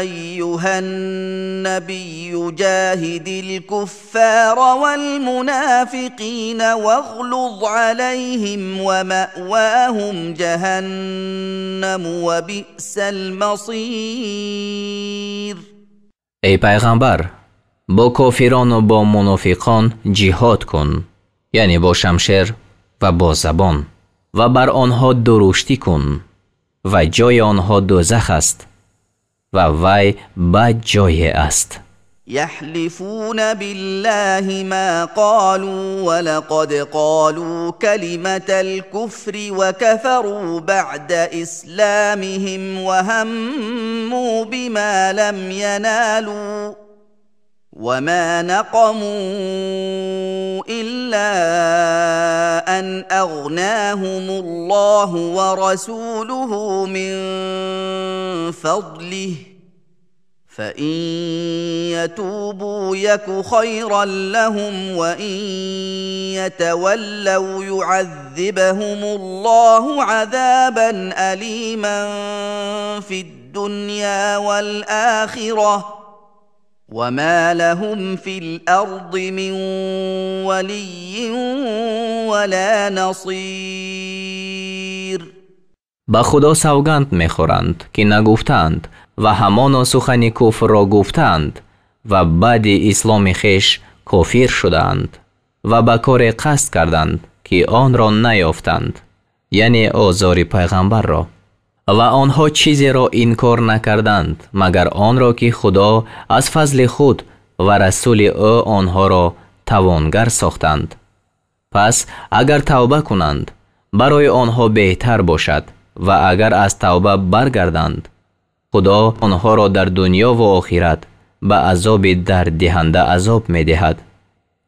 S2: أيها النبي جاهد الكفار والمنافقين واغلظ عليهم ومأواهم جهنم وبئس المصير.
S1: Эй пайғамбар, бо кофирону бо мунофиқон ҷиҳод кун, яъне бо шамшер ва бо забон, ва бар онҳо дуруштӣ кун ва ҷои онҳо дӯзах аст ва вай бад ҷое аст.
S2: يحلفون بالله ما قالوا ولقد قالوا كلمة الكفر وكفروا بعد إسلامهم وهموا بما لم ينالوا وما نقموا إلا أن أغناهم الله ورسوله من فضله فإن يتوبوا يك خيرا لهم وإن يتولوا يعذبهم الله عذابا أليما في الدنيا والآخرة وما لهم في الأرض من ولي ولا نصير.
S1: Ба Худо савганд мехӯранд, ки нагуфтаанд ва ҳамоно сухани куфрро гуфтаанд ва баъди исломи хеш кофир шудаанд ва ба коре қасд карданд, ки онро наёфтанд, яъне озори пайғамбарро. Ва онҳо чизеро инкор накарданд, магар онро ки Худо аз фазли худ ва расули ӯ онҳоро тавонгар сохтанд. Пас агар тавба кунанд, барои онҳо беҳтар бошад ва агар аз тавба баргарданд, Худо онҳоро дар дунё ва охират ба азоби дарддиҳанда азоб медиҳад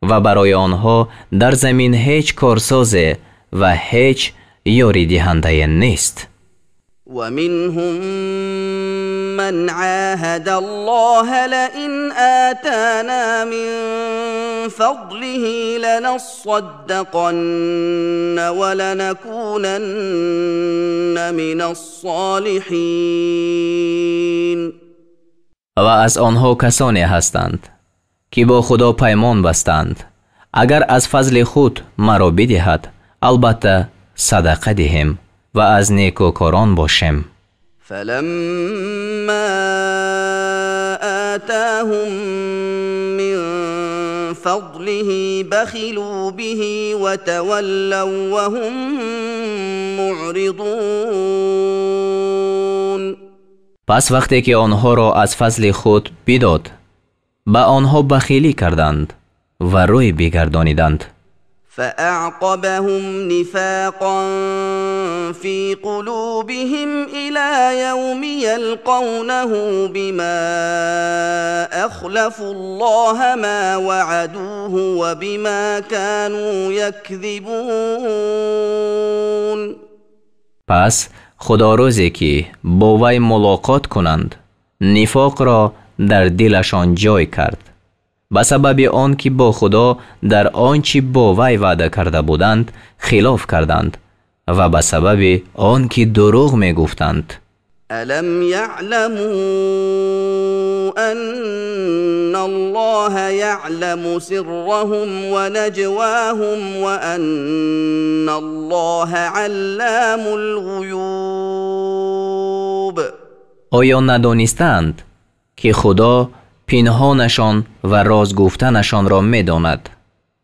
S1: ва барои онҳо дар замин ҳеҷ корсозе ва ҳеҷ ёридиҳандае нест.
S2: ومنهم من عاهد الله لئن آتانا من فضله لنصدقن ولنكونن من الصالحين.
S1: Ва аз онҳо касоне ҳастанд, ки бо Худо паймон бастанд, агар аз фазли худ маро бидиҳад, албатта садақа диҳем ва аз некӯкорон бошем.
S2: فلما آتاهم من فضله بخلوا به وتولوا وهم معرضون.
S1: Пас вақте ки онҳоро аз фазли худ бидод, ба онҳо бахилӣ карданд ва рӯй бигардониданд.
S2: فأعقبهم نفاقا في قلوبهم إلى يوم يلقونه بما أخلفوا الله ما وعدوه وبما كانوا يكذبون.
S1: Пас Худо рӯзе ки бо вай мулоқот кунанд, нифоқро дар дилашон ҷой кард, ба сабаби он ки бо Худо дар он чӣ бо вай ваъда карда буданд хилоф карданд ва ба сабаби он ки дурӯғ мегуфтанд.
S2: ألم يعلموا أن الله يعلم سرهم ونجواهم وأن الله علام الغيوب.
S1: Оё надонистаанд, ки Худо пинҳонашон ва роз гуфтанашонро медонад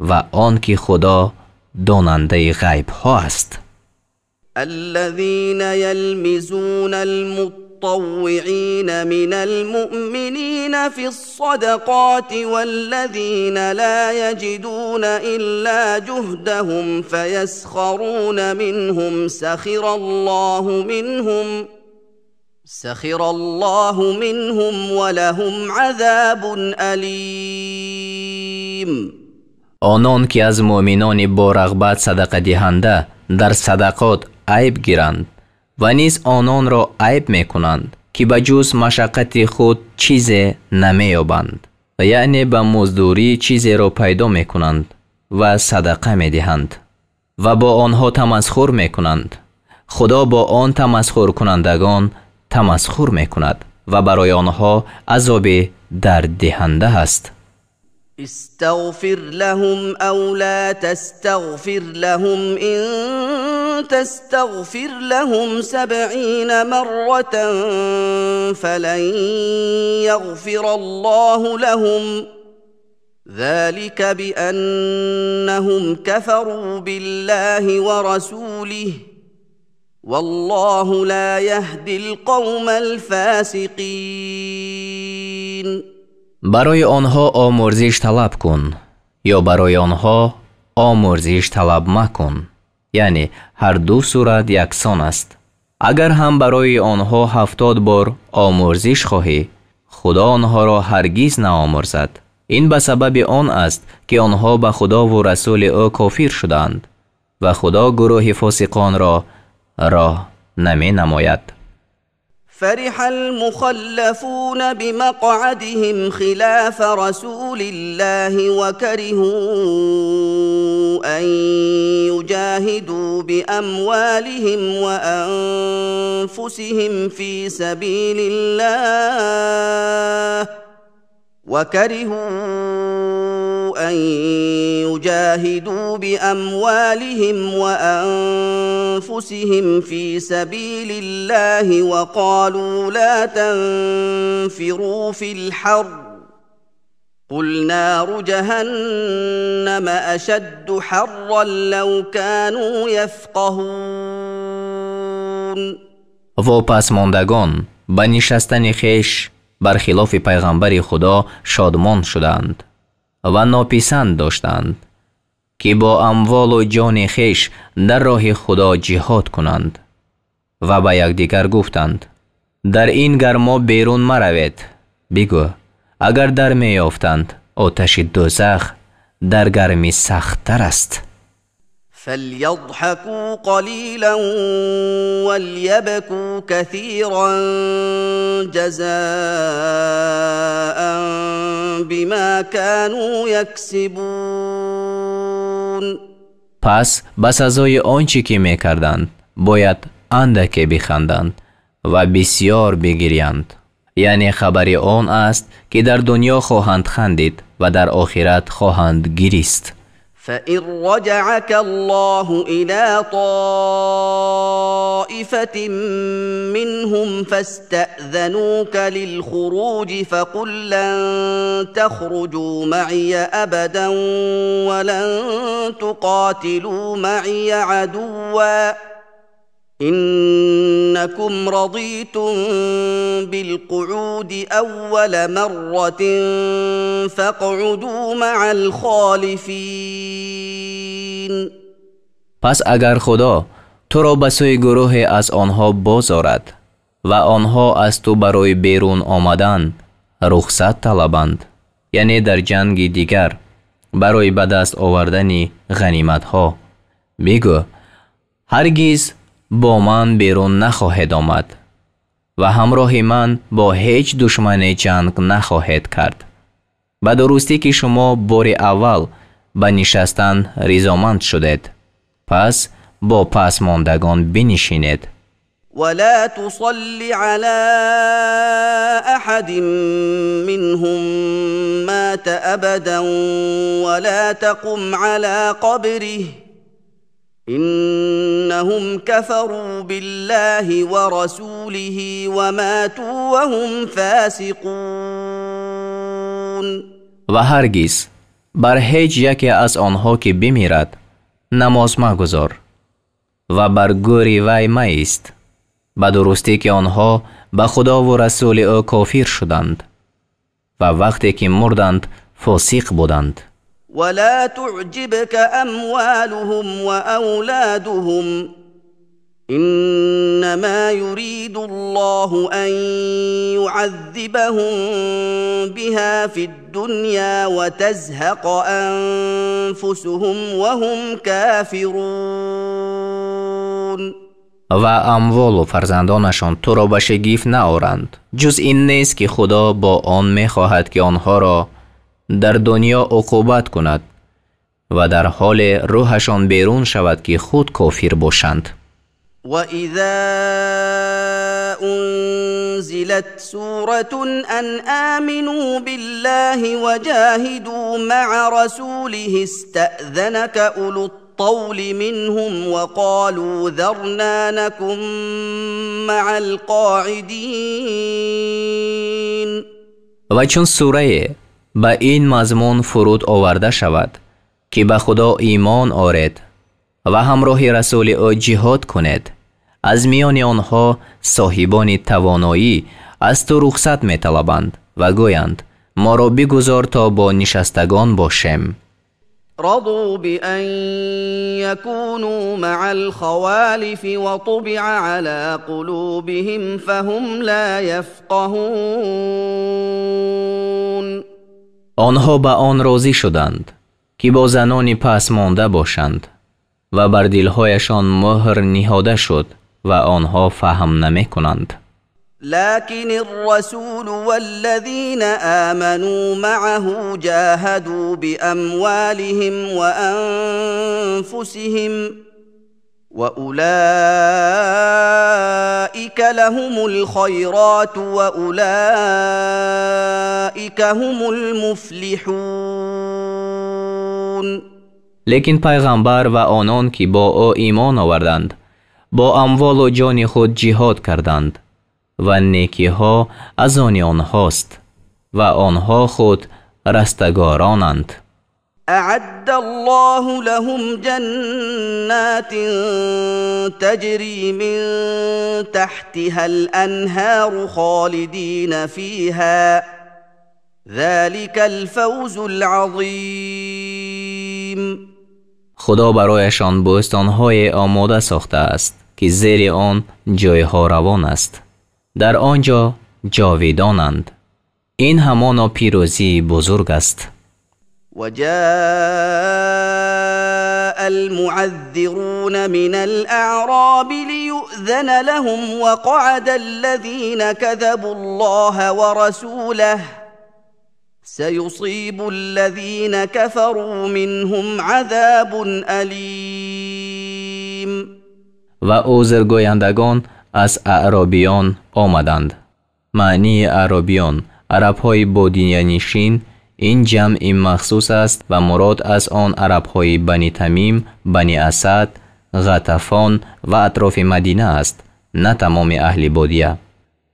S1: ва он ки Худо донандаи ғайбҳо аст?
S2: الذين يلمزون المطوعين من المؤمنين في الصدقات والذين لا يجدون إلا جهدهم فيسخرون منهم سخر الله منهم ولهم عذاب أليم.
S1: Онон ки аз муъминони бо рағбат садақадиҳанда дар садақот айб гиранд ва низ ононро айб мекунанд, ки ба ҷуз машаққати худ чизе намеёбанд, яъне ба муздурӣ чизеро пайдо мекунанд ва садақа медиҳанд ва бо онҳо тамасхур мекунанд. Худо бо он тамасхуркунандагон тамасхур мекунад ва барои онҳо азоби дарддиҳанда аст.
S2: استغفر لهم أو لا تستغفر لهم إن تستغفر لهم 70 مرة فلن يغفر الله لهم ذلك بأنهم كفروا بالله ورسوله والله لا يهدي القوم الفاسقين.
S1: Барои онҳо омӯрзиш талаб кун ё барои онҳо омӯрзиш талаб макун, яъне ҳар ду сурат яксон аст. Агар ҳам барои онҳо 70 бор омӯрзиш хоҳӣ, Худо онҳоро ҳаргиз наомӯрзад. Ин ба сабаби он аст, ки онҳо ба Худову расули ӯ кофир шуданд ва Худо гурӯҳи фосиқонро роҳ наменамояд.
S2: فرح المخلفون بمقعدهم خلاف رسول الله وكرهوا أن يجاهدوا بأموالهم وأنفسهم في سبيل الله وكرهوا أن يجاهدوا بأموالهم وأنفسهم في سبيل الله وقالوا لا تنفروا في الحر قل نار جهنم أشد حرا لو كانوا يفقهون.
S1: Вопасмондагон ба нишастани хеш бар хилофи пайғамбари Худо шодмон шуданд ва нописанд доштанд, ки бо амволу ҷони хеш дар роҳи Худо ҷиҳод кунанд ва ба якдигар гуфтанд: дар ин гармо берун маравед. Бигӯ: агар дар меёфтанд, оташи дӯзах дар гармӣ сахттар аст.
S2: فليضحكوا قليلا وليبكوا كثيرا جزاء بما كانوا يكسبون.
S1: Пас ба сазои он чӣ ки мекарданд бояд андаке биханданд ва бисьёр бигирянд. Яъне хабари он аст, ки дар дунё хоҳанд хандид ва дар охират хоҳанд гирист.
S2: فإن رجعك الله إلى طائفة منهم فاستأذنوك للخروج فقل لن تخرجوا معي أبدا ولن تقاتلوا معي عدوا إنكم رضيتم بالقعود أول مرة فاقعدوا مع الخالفين.
S1: Пас агар Худо туро ба сӯи гурӯҳе аз онҳо бозорад ва онҳо аз ту барои берун омадан рухсат талабанд, яъне дар ҷанги дигар барои ба даст овардани ғаниматҳо, бигӯ: ҳаргиз бо ман берун нахоҳед омад ва ҳамроҳи ман бо ҳеҷ душмане ҷанг нахоҳед кард. Ба дурустӣ ки шумо бори аввал ба нишастан ризоманд шудед, пас бо пасмондагон бинишинед.
S2: ولا تصل على أحد منهم مات أبدا ولا تقم على قبره إنهم كفروا بالله ورسوله وماتوا وهم فاسقون.
S1: Ва ҳаргиз бар ҳеҷ яке аз онҳо ки бимирад намоз магузор ва бар гӯри вай маист. Ба дурустӣ ки онҳо ба Худову расули ӯ кофир шуданд ва вақте ки мурданд фосиқ буданд.
S2: ولا تعجبك أموالهم وأولادهم إنما يريد الله أن يعذبهم بها في الدنيا وتزهق أنفسهم وهم كافرون.
S1: Ва амволу фарзандонашон туро ба шигифт наоранд, ҷуз ин нест ки Худо бо он мехоҳад ки онҳоро дар дунё уқубат кунад ва дар ҳоле рӯҳашон берун шавад ки худ кофир бошанд.
S2: وإذا أنزلت سورة أن آمنوا بالله وجاهدوا مع رسوله استأذنك أولو الطول منهم وقالوا ذرنا نكن مع القاعدين.
S1: Ва чун сурае ба ин мазмун фуруд оварда шавад, ки ба Худо имон оред ва ҳамроҳи расули ӯ ҷиҳод кунед, аз миёни онҳо соҳибони тавоноӣ аз ту рухсат металабанд ва гӯянд: моро бигузор то бо нишастагон бошем.
S2: رضوا بأن يكونوا مع الخوالف وطبع على قلوبهم فهم لا يفقهون.
S1: Онҳо ба он розӣ шуданд, ки бо занони пасмонда бошанд ва бар дилҳояшон муҳр ниҳода шуд ва онҳо фаҳм намекунанд.
S2: لكن الرسول والذين آمنوا معه جاهدوا بأموالهم وأنفسهم وأولئك لهم الخيرات وأولئك هم المفلحون.
S1: Лекин пайғамбар ва онон ки бо ӯ имон оварданд бо амволу ҷони худ ҷиҳод карданд ва некиҳо аз они онҳост ва онҳо худ растагоронанд.
S2: أعد الله لهم جنات تجري من تحتها الأنهار خالدين فيها ذلك الفوز العظيم.
S1: Худо барояшон бӯстонҳое омода сохтааст, ки зери он ҷойҳо равон аст, дар он ҷо ҷовидонанд. Ин ҳамоно пирӯзии бузург аст.
S2: وجاء المعذرون من الأعراب ليؤذن لهم وقعد الذين كذبوا الله ورسوله سيصيب الذين كفروا منهم عذاب أليم.
S1: Ва узргӯяндагон аз аъробиён омаданд. Маънии аъробиён арабҳои бодиянишин, ин ҷамъи махсус аст ва мурод аз он арабҳои Бани Тамим, Бани Асад, Ғатафон ва атрофи Мадина аст, на тамоми аҳли бодия,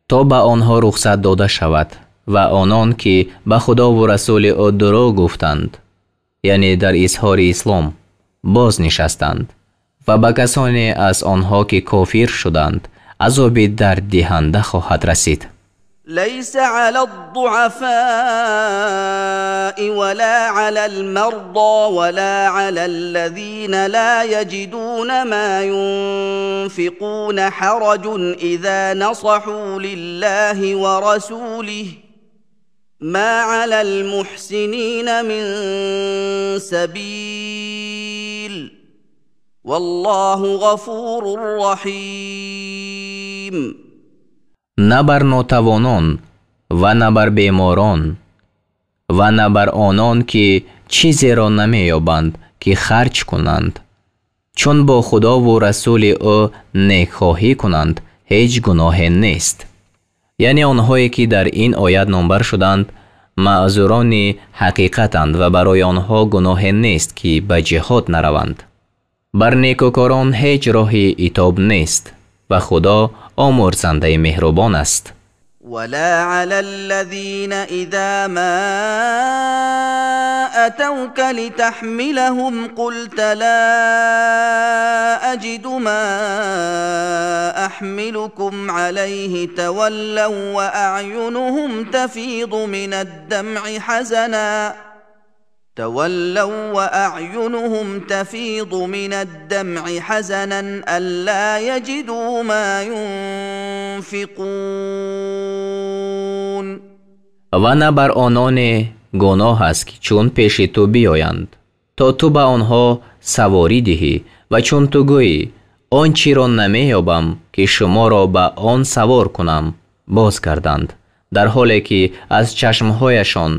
S1: то ба онҳо рухсат дода шавад ва онон ки ба Худову расули ӯ дурӯғ гуфтанд, яъне дар изҳори ислом боз нишастанд, ва ба касоне аз онҳо ки кофир шуданд азоби дарддиҳанда хоҳад расид.
S2: ليس على الضعفاء ولا على المرضى ولا على الذين لا يجدون ما ينفقون حرج إذا نصحوا لله ورسوله ما على المحسنين من سبيل والله غفور رحيم.
S1: На бар нотавонон ва на бар беморон ва на бар онон ки чизеро намеёбанд ки харҷ кунанд, чун бо Худову расули ӯ некхоҳӣ кунанд, ҳеҷ гуноҳе нест. Яъне онҳое ки дар ин оят номбар шуданд маъзурони ҳақиқатанд ва барои онҳо гуноҳе нест ки ба ҷиҳод нараванд. Бар некӯкорон ҳеҷ роҳи итоб нест ва Худо омӯрзандаи меҳрубон аст.
S2: ولا على الذين إذا ما أتوك لتحملهم قلت لا أجد ما أحملكم عليه تولوا وأعينهم تفيض من الدمع حزنا تولوا وأعينهم تفيض من الدمع حزنا ألا يجدوا ما ينفقون.
S1: Ва на бар ононе гуноҳ аст, ки чун пеши ту биёянд то ту ба онҳо саворӣ диҳӣ ва чун ту гӯӣ он чиро намеёбам ки шуморо ба он савор кунам, боз гарданд, дар ҳоле ки аз чашмҳояшон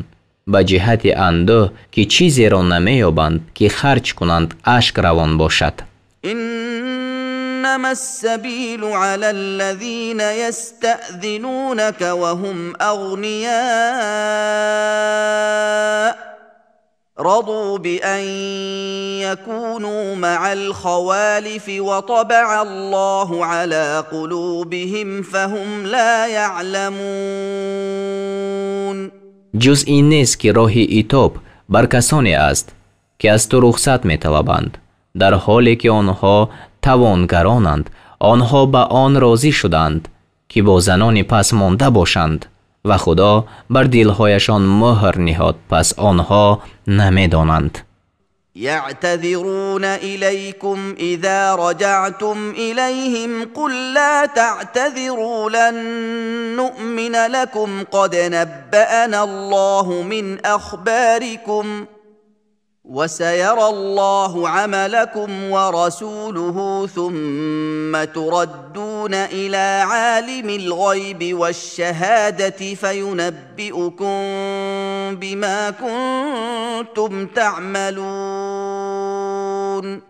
S1: ба ҷиҳати андӯҳ ки чизеро намеёбанд ки харҷ кунанд ашк равон бошад.
S2: إنما السبيل على الذين يستأذنونك وهم أغنياء رضوا بأن يكونوا مع الخوالف وطبع الله على قلوبهم فهم لا يعلمون.
S1: Ҷуз ин нест ки роҳи итоб бар касоне аст ки аз ту рухсат металабанд, дар ҳоле ки онҳо тавонгаронанд. Онҳо ба он розӣ шуданд ки бо занони пасмонда бошанд ва Худо бар дилҳояшон муҳр ниҳод, пас онҳо намедонанд.
S2: يعتذرون إليكم إذا رجعتم إليهم قل لا تعتذروا لن نؤمن لكم قد نبأنا الله من أخباركم وسيرى الله عملكم ورسوله ثم تردون إلى عالم الغيب والشهادة فينبئكم بما كنتم تعملون.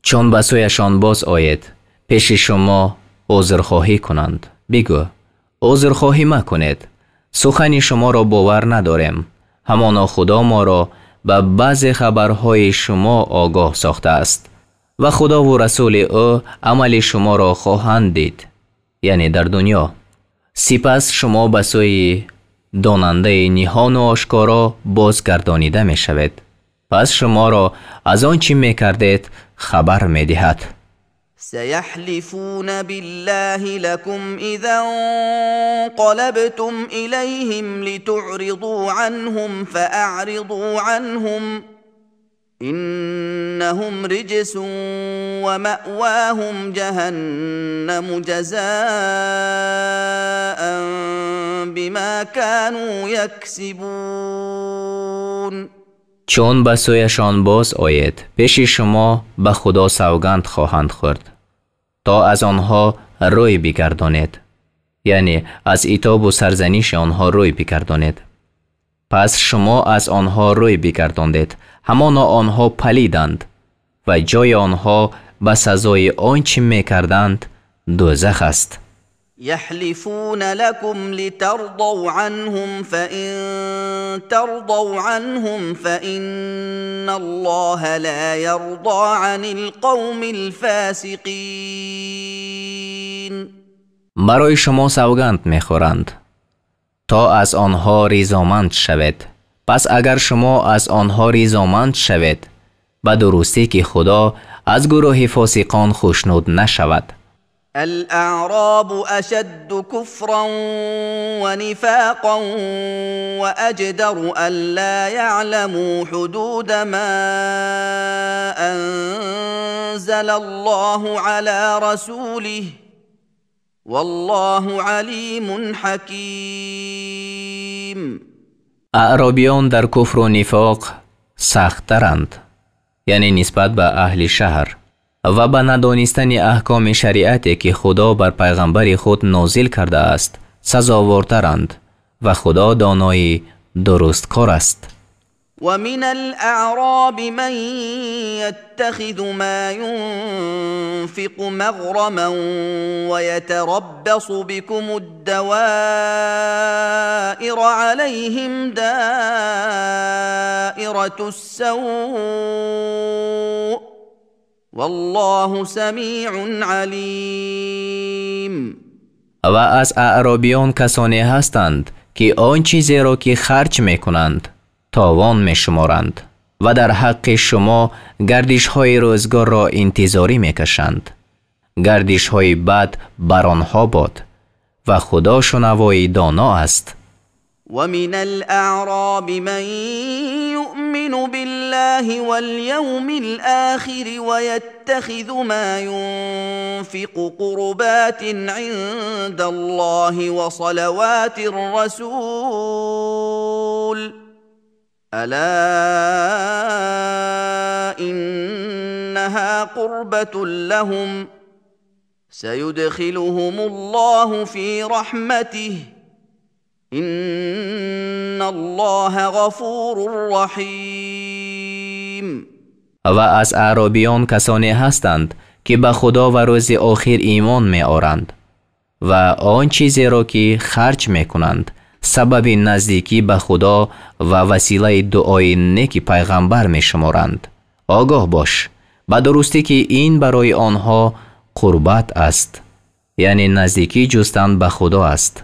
S1: Чун ба сӯяшон боз оед, пеши шумо узрхоҳӣ кунанд, бигӯ: узрхоҳӣ макунед, сухани шуморо бовар надорем. Ҳамоно Худо моро ба баъзе хабарҳои шумо огоҳ сохтааст ва Худову расули ӯ амали шуморо хоҳанд дид, яъне дар дунё. Сипас шумо ба сӯи донандаи ниҳону ошкоро бозгардонида мешавед, Пас шуморо аз он чӣ мекардед хабар медиҳад.
S2: سيحلفون بالله لكم إذا انقلبتم إليهم لتعرضوا عنهم فأعرضوا عنهم إنهم رجس ومأواهم جهنم جزاء بما كانوا يكسبون.
S1: Чун ба сӯяшон боз оед, пеши шумо ба Худо савганд хоҳанд хӯрд, то аз онҳо рӯй бигардонед, яъне аз итобу сарзаниши онҳо рӯй бигардонед. Пас шумо аз онҳо рӯй бигардондед, ҳамоно онҳо палиданд ва ҷои онҳо ба сазои он чӣ мекарданд дӯзах аст.
S2: يحلفون لكم لترضوا عنهم فإن ترضوا عنهم فإن الله لا يرضى عن القوم الفاسقين.
S1: Барои шумо савганд мехӯранд, то аз онҳо ризоманд шавед. Пас агар шумо аз онҳо ризоманд шавед, ба дурустӣ ки Худо аз гурӯҳи фосиқон хушнуд нашавад.
S2: الأعراب أشد كفرا ونفاقا وأجدر ألا يعلموا حدود ما أنزل الله على رسوله والله عليم حكيم.
S1: Аъробиён дар куфру нифоқ сахттаранд, яъне нисбат ба аҳли шаҳр, ва ба надонистани аҳкоми шариате ки Худо бар пайғамбари худ нозил кардааст сазовортаранд ва Худо донои дурусткор аст.
S2: ومن الأعراب من يتخذ ما ينفق مغرما ويتربص بكم الدوائر عليهم دائرة السوء والله سميع عليم.
S1: Ва аз аъробиён касоне ҳастанд, ки он чизеро ки харҷ мекунанд товон мешуморанд ва дар ҳаққи шумо гардишҳои рӯзгорро интизорӣ мекашанд. Гардишҳои бад бар онҳо бод ва Худо шунавои доно аст.
S2: ومن الأعراب من يؤمن بالله واليوم الآخر ويتخذ ما ينفق قربات عند الله وصلوات الرسول ألا إنها قربة لهم سيدخلهم الله في رحمته إن الله غفور رحيم.
S1: Ва аз аъробиён касоне ҳастанд, ки ба Худо ва рӯзи охир имон меоранд ва он чизеро ки харҷ мекунанд сабаби наздикӣ ба Худо ва василаи дуои неки пайғамбар мешуморанд. Огоҳ бош, ба дурустӣ ки ин барои онҳо қурбат аст, яъне наздикӣ ҷустан ба Худо аст.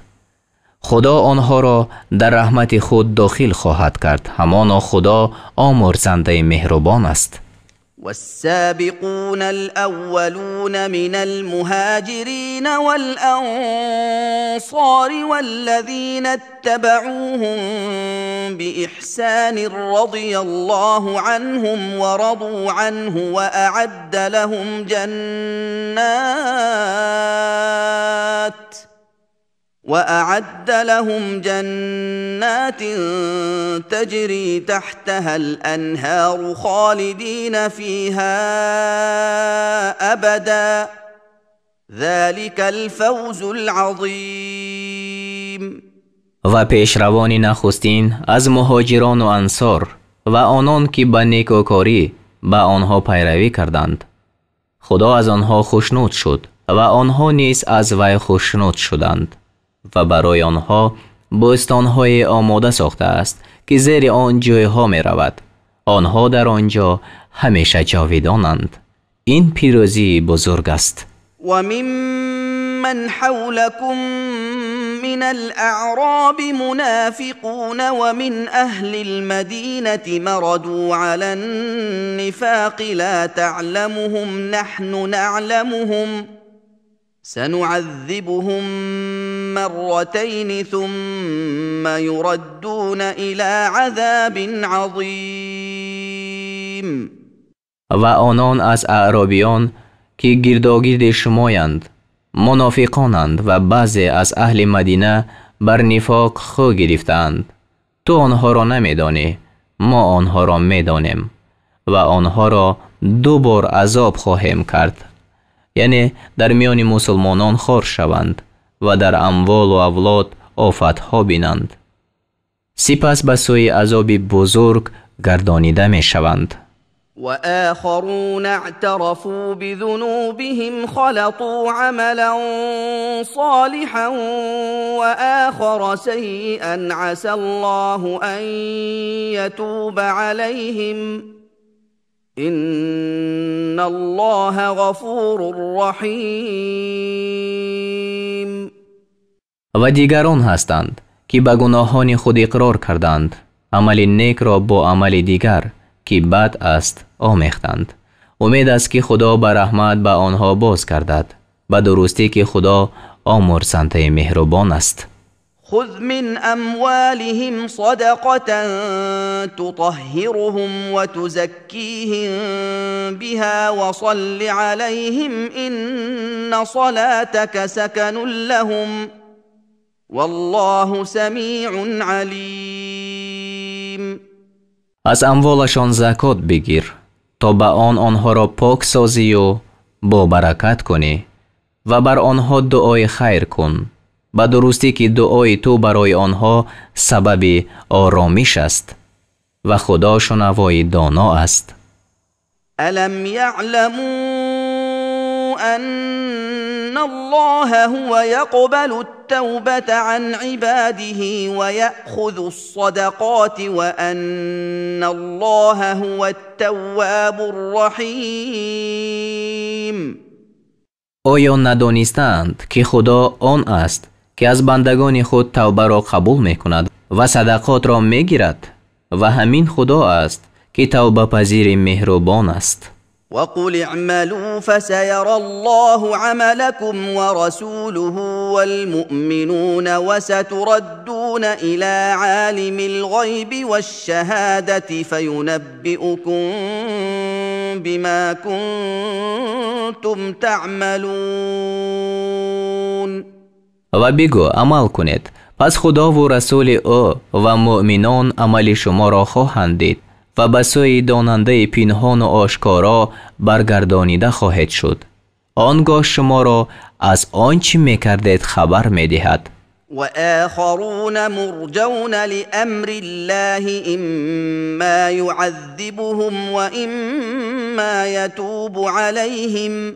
S1: Худо онҳоро дар раҳмати худ дохил хоҳад кард, ҳамоно Худо омурзандаи меҳрубон аст.
S2: والسابقون الأولون من المهاجرين والأنصار والذين اتبعوهم بإحسان رضي الله عنهم ورضوا عنه وأعد لهم جنات تجري تحتها الأنهار خالدين فيها أبدا ذلك الفوز العظيم.
S1: Ва пешравони нахустин аз муҳоҷирону ансор ва онон ки ба некӯкорӣ ба онҳо пайравӣ карданд, Худо аз онҳо хушнуд шуд ва онҳо низ аз вай хушнуд шуданд ва барои онҳо бӯстонҳое омода сохтааст, ки зери он ҷойҳо меравад. Онҳо дар он ҷо ҳамеша ҷовидонанд. Ин пирӯзии бузург аст.
S2: وممن حولكم من الأعراب منافقون ومن أهل المدينة مردوا على النفاق لا تعلمهم نحن نعلمهم سنعذبهم مرتين ثم يردون إلى عذاب عظيم.
S1: Ва онон аз аъробиён, ки гирдогирди шумоянд, мунофиқонанд ва баъзе аз аҳли Мадина бар нифоқ хӯ гирифтаанд. Ту онҳоро намедонӣ, мо онҳоро медонем ва онҳоро 2 бор азоб хоҳем кард, яъне дар миёни мусулмонон хор шаванд ва дар амволу авлод офатҳо бинанд. Сипас ба сӯи азоби бузург гардонида мешаванд.
S2: وآخرون اعترفوا بذنوبهم خلطوا عملا صالحا وآخر سيئا عسى الله أن يتوب عليهم إن الله غفور رحيم.
S1: Ва дигарон ҳастанд, ки ба гуноҳони худ иқрор карданд, амали некро бо амали дигар, ки бад аст, омехтанд. Умед аст, ки Худо ба раҳмат ба онҳо боз гардад. Ба дурустӣ, ки Худо омурзандаи меҳрубон аст.
S2: خذ من أموالهم صدقة تطهرهم وتزكيهم بها وصل عليهم إن صلاتك سكن لهم والله سميع عليم.
S1: Аз амволашон закот бигир, то ба он онҳоро пок созию бо баракат кунӣ ва бар онҳо дуои хайр кун. Ба дурустӣ, ки дуои ту барои онҳо сабаби оромиш аст ва Худо шунавои доно аст.
S2: ألم يعلموا أن الله هو يقبل التوبة عن عباده ويأخذ الصدقات وأن الله هو التواب الرحيم.
S1: Оё надонистаанд, ки Худо он аст, ки аз бандагони худ тавбаро қабул мекунад ва садақотро мегирад, ва ҳамин Худо аст, ки тавбапазири меҳрубон аст.
S2: وقل اعملوا فسيرى الله عملكم ورسوله والمؤمنون وستردون إلى عالم الغيب والشهادة فينبئكم بما كنتم تعملون.
S1: Ва бигӯ: амал кунед, пас Худову расули ӯ ва муъминон амали шуморо хоҳанд дид ва ба сӯи донандаи пинҳону ошкоро баргардонида хоҳед шуд. Он гоҳ шуморо аз он чӣ мекардед хабар медиҳад.
S2: وآخرون مرجون لأمر الله إما يعذبهم وإما يتوب عليهم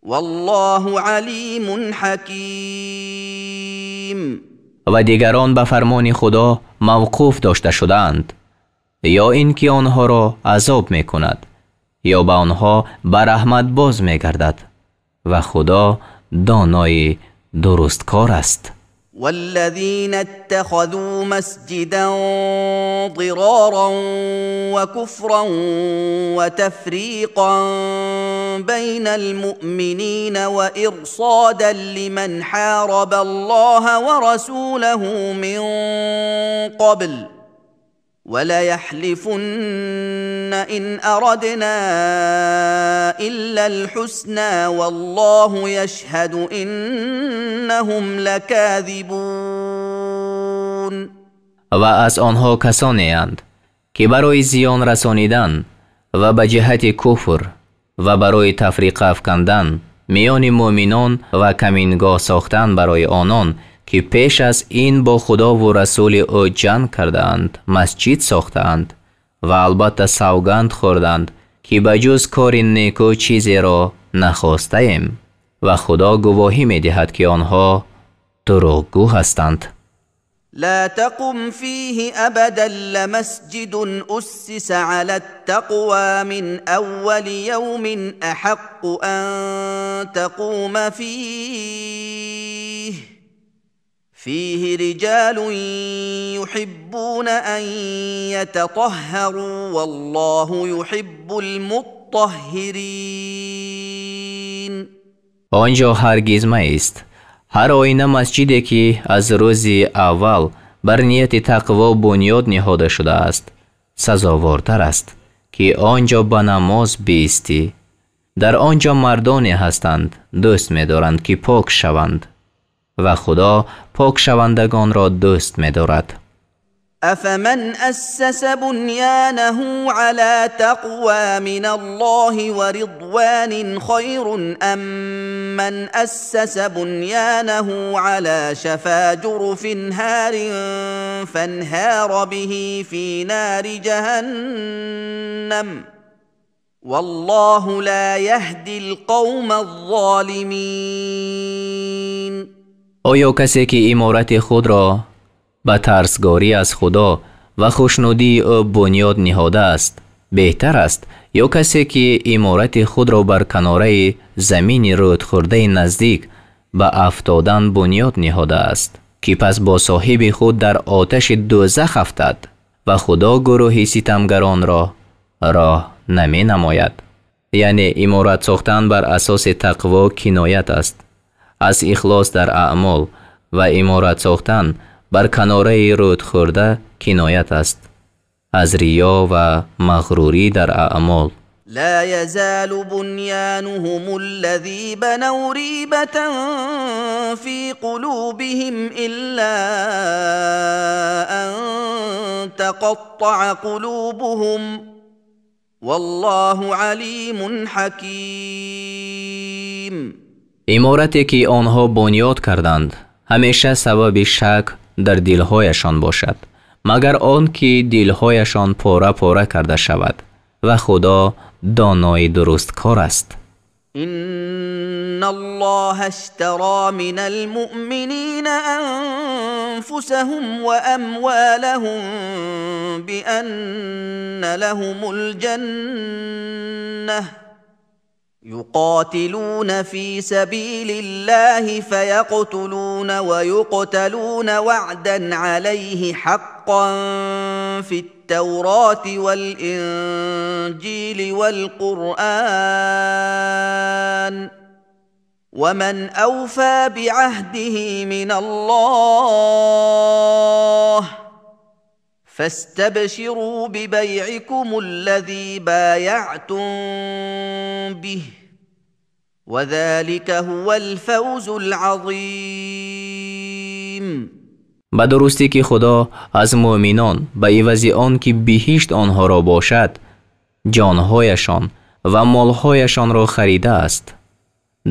S2: والله عليم حكيم.
S1: Ва дигарон ба фармони Худо мавқуф дошта шудаанд, ё ин ки онҳоро азоб мекунад, ё ба онҳо ба раҳмат боз мегардад ва Худо донои дурусткор аст.
S2: والذين اتخذوا مسجدا ضرارا وكفرا وتفريقا بين المؤمنين وإرصادا لمن حارب الله ورسوله من قبل وليحلفن إن أردنا إلا الحسنى والله يشهد إنهم لكاذبون.
S1: Ва аз онҳо касонеанд, ки барои зиён расонидан ва ба ҷиҳати куфр ва барои тафриқа афкандан миёни муъминон ва камингоҳ сохтан барои онон, ки пеш аз ин бо Худову расули ӯ ҷанг кардаанд, масҷид сохтаанд ва албатта савганд хӯрданд, ки ба ҷуз кори некӯ чизеро нахостаем ва Худо гувоҳӣ медиҳад, ки онҳо дурӯғгӯ ҳастанд.
S2: لا تقم فيه أبدا لمسجد أسس على التقوى من أول يوم أحق أن تقوم فيه فيه رجال يحبون أن يتطهروا والله يحب المطهرين.
S1: Он ҷо ҳаргиз маист. Ҳар оина масҷиде, ки аз рӯзи аввал бар нияти тақво бунёд ниҳода шудааст, сазовортар аст, ки он ҷо ба намоз биистӣ. Дар он ҷо мардоне ҳастанд, дӯст медоранд, ки пок шаванд, ва Худо покшавандагонро дӯст медорад.
S2: أفمن أسس بنيانه على تقوى من الله ورضوان خير أم من أسس بنيانه على شفا جرف هار فانهار به في نار جهنم والله لا يهدي القوم الظالمين.
S1: Оё касе, ки иморати худро ба тарсгорӣ аз Худо ва хушнудии ӯ бунёд ниҳодааст, беҳтар аст, ё касе, ки иморати худро бар канораи замини рӯдхӯрдаи наздик ба афтодан бунёд ниҳодааст, ки пас бо соҳиби худ дар оташи дӯзах афтад, ва Худо гурӯҳи ситамгаронро роҳ наменамояд? Яъне иморат сохтан бар асоси тақво киноят аст аз ихлос дар аъмол, ва иморат сохтан бар канораи рӯдхӯрда киноят аст аз риё ва мағрурӣ дар аъмол.
S2: لا يزال بنيانهم الذي بنوا ريبة في قلوبهم إلا أن تقطع قلوبهم والله عليم حكيم.
S1: Иморате, ки онҳо бунёд карданд, ҳамеша сабаби шак дар дилҳояшон бошад, магар он ки дилҳояшон пора пора карда шавад, ва Худо донои дурусткор аст.
S2: إن الله اشترى من المؤمنين أنفسهم وأموالهم بأن لهم الجنة يقاتلون في سبيل الله فيقتلون ويقتلون وعدا عليه حقا في التوراة والإنجيل والقرآن ومن أوفى بعهده من الله فاستبشروا ببيعكم الذي بايعتم به وذلك هو الفوز العظيم.
S1: Ба дурустӣ, ки Худо аз муъминон ба ивази он ки биҳишт онҳоро бошад, ҷонҳояшон ва молҳояшонро харидааст.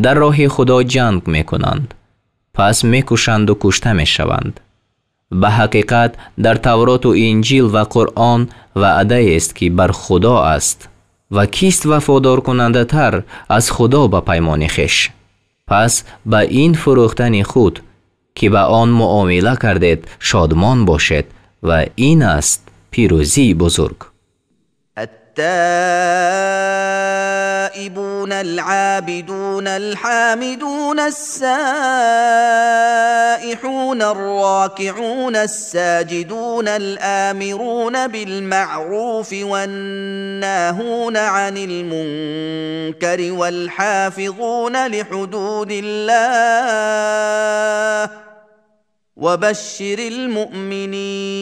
S1: Дар роҳи Худо ҷанг мекунанд, пас мекушанду кушта мешаванд. Ба ҳақиқат, дар Тавроту Инҷил ва Қуръон ваъдаест, ки бар Худо аст, ва кист вафодоркунандатар аз Худо ба паймони хеш? Пас ба ин фурӯхтани худ, ки ба он муомила кардед, шодмон бошед, ва ин аст пирӯзии бузург.
S2: التائبون العابدون الحامدون السائحون الراكعون الساجدون الآمرون بالمعروف والناهون عن المنكر والحافظون لحدود الله وبشر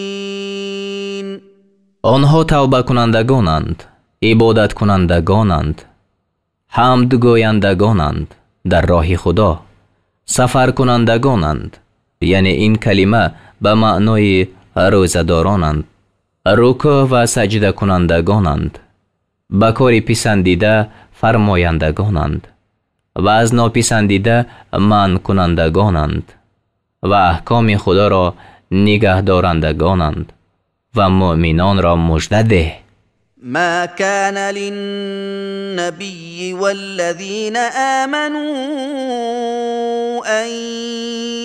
S2: المؤمنين.
S1: Онҳо тавбакунандагонанд, ибодаткунандагонанд, ҳамдгӯяндагонанд дар роҳи Худо, сафаркунандагонанд, яъне ин калима ба маънои рӯзадоронанд, рукӯъ ва саҷдакунандагонанд, ба кори писандида фармояндагонанд ва аз нописандида манъкунандагонанд ва аҳкоми Худоро нигаҳдорандагонанд, ва муъминонро мужда деҳ.
S2: ما كان للنبي والذين آمنوا أن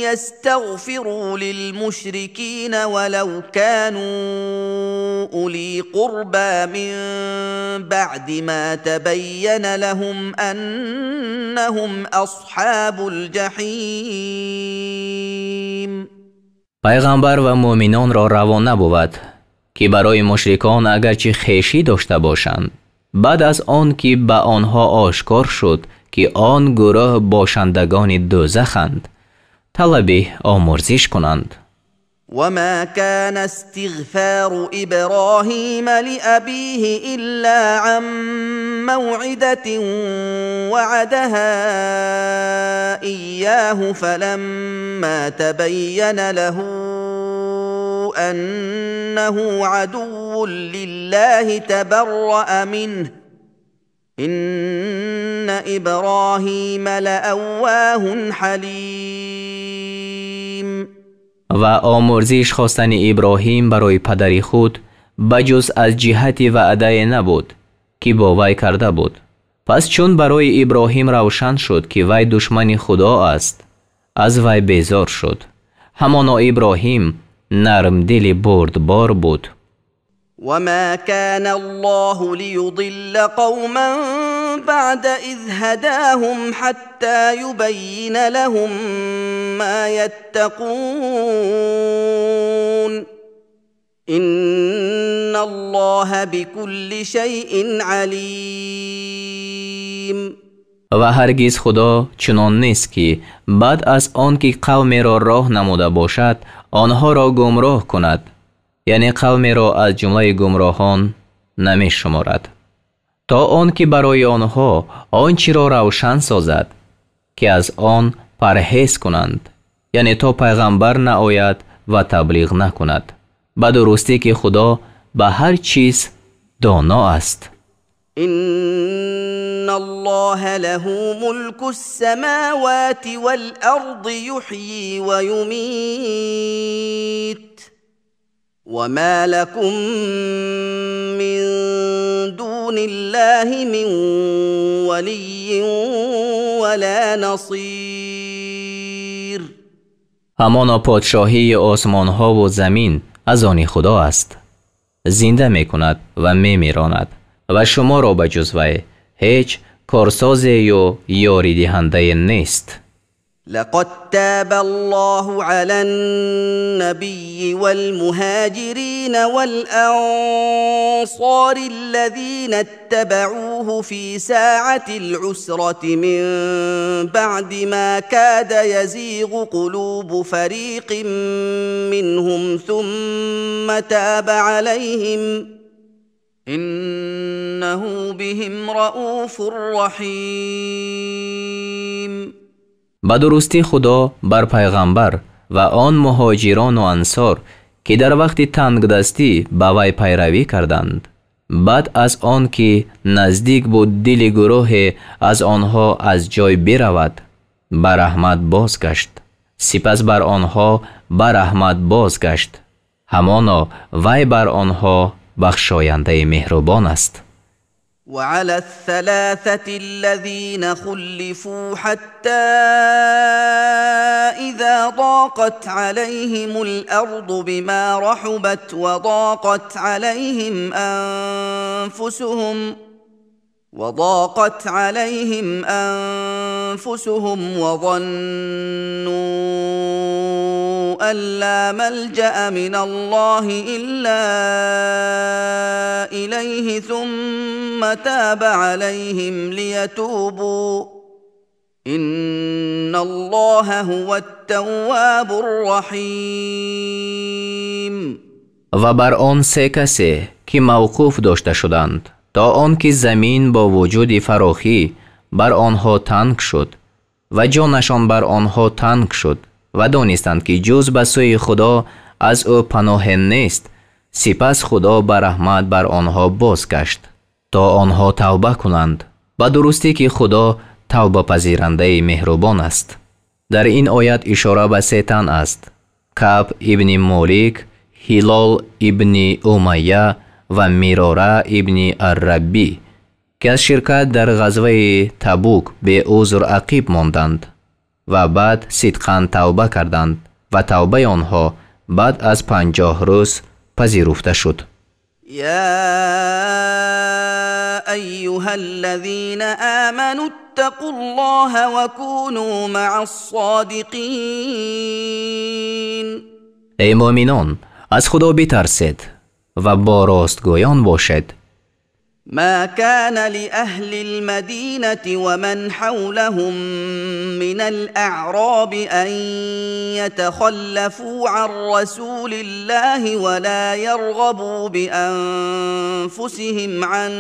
S2: يستغفروا للمشركين ولو كانوا أولي قربى من بعد ما تبين لهم أنهم أصحاب الجحيم.
S1: Пайғамбар ва муъминонро раво набувад, ки барои мушрикон агарчи хешӣ дошта бошанд, баъд аз он ки ба онҳо ошкор шуд, ки он гурӯҳ бошандагони дӯзаханд, талаби омурзиш кунанд.
S2: وما كان استغفار إبراهيم لأبيه إلا عن موعدة وعدها إياه فلما تبين له أنه عدو لله تبرأ منه إن إبراهيم لأواه حليم.
S1: Ва омурзиш хостани Иброҳим барои падари худ ба ҷуз аз ҷиҳати ваъдае набуд, ки бо вай карда буд. Пас чун барои Иброҳим равшан шуд, ки вай душмани Худо аст, аз вай безор шуд. Ҳамоно Иброҳим нармдили бурдбор буд.
S2: وما كان الله ليضل قوما بعد إذ هداهم حتى يبين لهم ما يتقون إن الله بكل شيء عليم.
S1: Ва ҳаргиз Худо чунон нест, ки баъд аз он ки қавмеро роҳ намуда бошад, онҳоро гумроҳ кунад, яъне қавмеро аз ҷумлаи гумроҳон намешуморад, то он ки барои онҳо он чиро равшан созад, ки аз он парҳез кунанд, яъне то пайғамбар наояд ва таблиғ накунад. Ба дурустӣ ки Худо ба ҳар чиз доно аст.
S2: إن الله له ملك السماوات والأرض يحيي ويميت وما لكم من دون الله من ولي ولا نصير.
S1: Ҳамоно подшоҳии осмонҳову замин аз они Худо аст, зинда мекунад ва мемиронад, ва шуморо ба ҷуз вай ҳеҷ корсозею ёридиҳандае нест.
S2: لقد تاب الله على النبي والمهاجرين والأنصار الذين اتبعوه في ساعة العسرة من بعد ما كاد يزيغ قلوب فريق منهم ثم تاب عليهم إنه بهم رؤوف رحيم.
S1: Ба дурустӣ Худо бар пайғамбар ва он муҳоҷирону ансор, ки дар вақти тангдастӣ ба вай пайравӣ карданд, баъд аз он ки наздик буд дили гурӯҳе аз онҳо аз ҷой биравад, ба раҳмат бозгашт. Сипас бар онҳо ба раҳмат бозгашт. Ҳамоно вай бар онҳо бахшояндаи меҳрубон аст.
S2: وعلى الثلاثة الذين خلفوا حتى إذا ضاقت عليهم الأرض بما رحبت وضاقت عليهم أنفسهم وظنوا أن لا ملجأ من الله إلا إليه ثم تاب عليهم ليتوبوا إن الله هو التواب الرحيم.
S1: Ва бар он се касе, ки мавқуф дошта шуданд, то он ки замин бо вуҷуди фарохӣ бар онҳо танг шуд ва ҷонашон бар онҳо танг шуд ва донистанд, ки ҷуз ба сӯи Худо аз ӯ паноҳе нест, сипас Худо ба раҳмат бар онҳо бозгашт, то онҳо тавба кунанд. Ба дурустӣ ки Худо тавбапазирандаи меҳрубон аст. Дар ин оят ишора ба се тан аст: Каъб ибни Молик, Ҳилол ибни Умайя ва Мирора ибни Арраббӣ, ки аз ширкат дар ғазваи Табук беузр ақиб монданд ва баъд сидқан тавба карданд ва тавбаи онҳо баъд аз 50 рӯз пазируфта шуд.
S2: يا أيها الذين آمنوا اتقوا الله وكونوا مع الصادقين.
S1: Эй муъминон, аз Худо битарсед ва бо ростгӯён бошед.
S2: ما كان لأهل المدينة ومن حولهم من الأعراب أن يتخلفوا عن رسول الله ولا يرغبوا بأنفسهم عن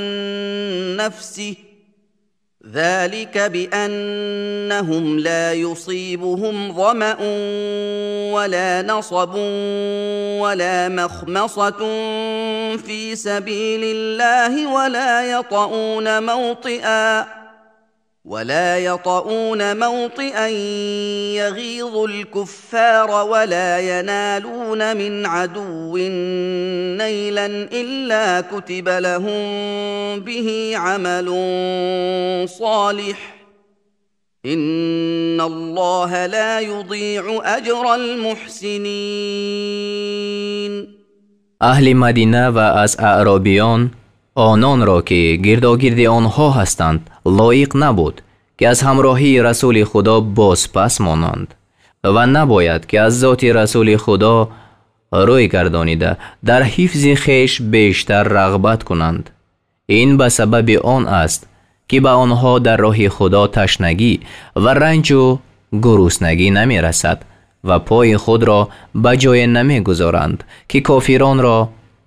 S2: نفسه ذلك بأنهم لا يصيبهم ظمأ ولا نصب ولا مخمصة في سبيل الله ولا يطؤون موطئا يغيظ الكفار ولا ينالون من عدو نيلا إلا كتب لهم به عمل صالح إن الله لا يضيع أجر المحسنين.
S1: Аҳли Мадина ва аз аъробиён ононро ки гирдогирди онҳо ҳастанд лоиқ набуд ки аз ҳамроҳии Расули Худо бозпас монанд ва набояд ки аз зоти Расули Худо рӯй гардонида дар ҳифзи хеш бештар рағбат кунанд. Ин ба сабаби он аст ки ба онҳо дар роҳи Худо ташнагӣ ва ранҷу гуруснагӣ намерасад ва пои худро ба ҷое намегузоранд ки кофиронро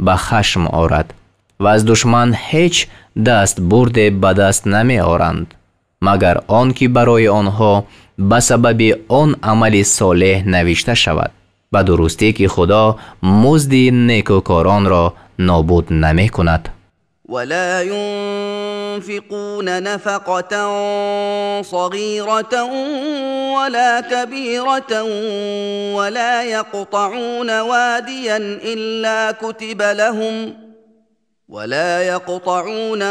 S1: ба хашм орад ва аз душман ҳеҷ дастбурде ба даст намеоранд, магар он ки барои онҳо ба сабаби он амали солеҳ навишта шавад. Ба дурустӣ ки Худо музди некӯкоронро нобуд намекунад.
S2: ولا ينفقون نفقة صغيرة ولا كبيرة ولا يقطعون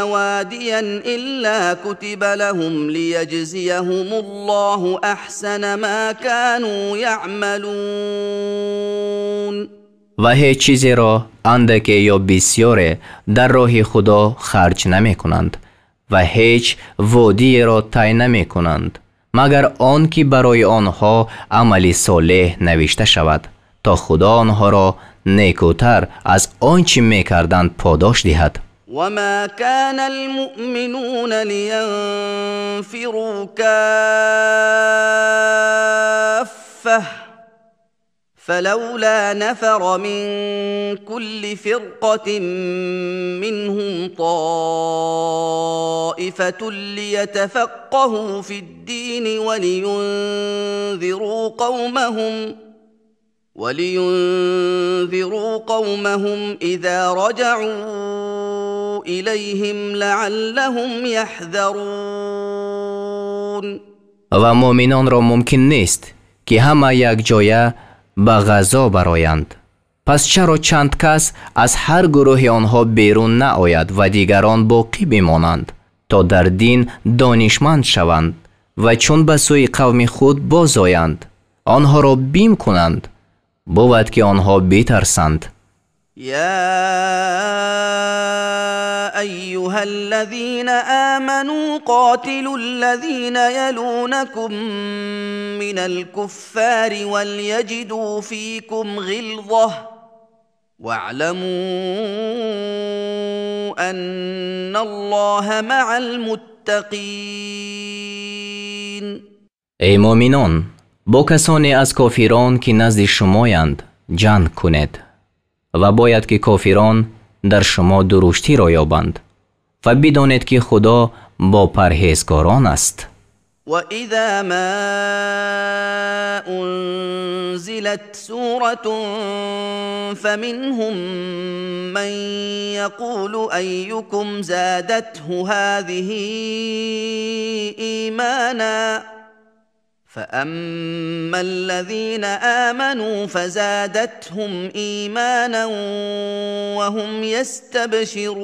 S2: واديا إلا كتب لهم ليجزيهم الله أحسن ما كانوا يعملون.
S1: Ва ҳеҷ чизеро андаке ё бисёре дар роҳи Худо харҷ намекунанд ва ҳеҷ водиеро тай намекунанд, магар он ки барои онҳо амали солеҳ навишта шавад, то Худо онҳоро некӯтар аз он чӣ мекарданд подош диҳад.
S2: وما كان المؤمنون لينفروا كافة فلولا نفر من كل فرقة منهم طائفة ليتفقهوا في الدين ولينذروا قومهم إذا رجعوا إليهم لعلهم يحذرون.
S1: Ва муъминонро мумкин нест ки ҳама якҷоя ба ғазо бароянд. Пас чаро чанд кас аз ҳар гурӯҳи онҳо берун наояд ва дигарон боқӣ бимонанд, то дар дин донишманд шаванд ва чун ба сӯи қавми худ бозоянд, онҳоро бим кунанд, бувад ки онҳо битарсанд.
S2: يا أيها الذين آمنوا قاتلوا الذين يلونكم من الكفار وليجدوا فيكم غلظة واعلموا أن الله مع المتقين.
S1: Эй муъминон, бо касоне аз кофирон ки назди шумоянд ҷанг кунед ва бояд ки кофирон дар шумо дуруштиро ёбанд ва бидонед ки Худо бо парҳезгорон аст.
S2: وإذا ما أنزلت سورة فمنهم من يقول أيكم زادته هذه إيمانا فأما الذين آمنوا فزادتهم إيمانا وهم يستبشرون.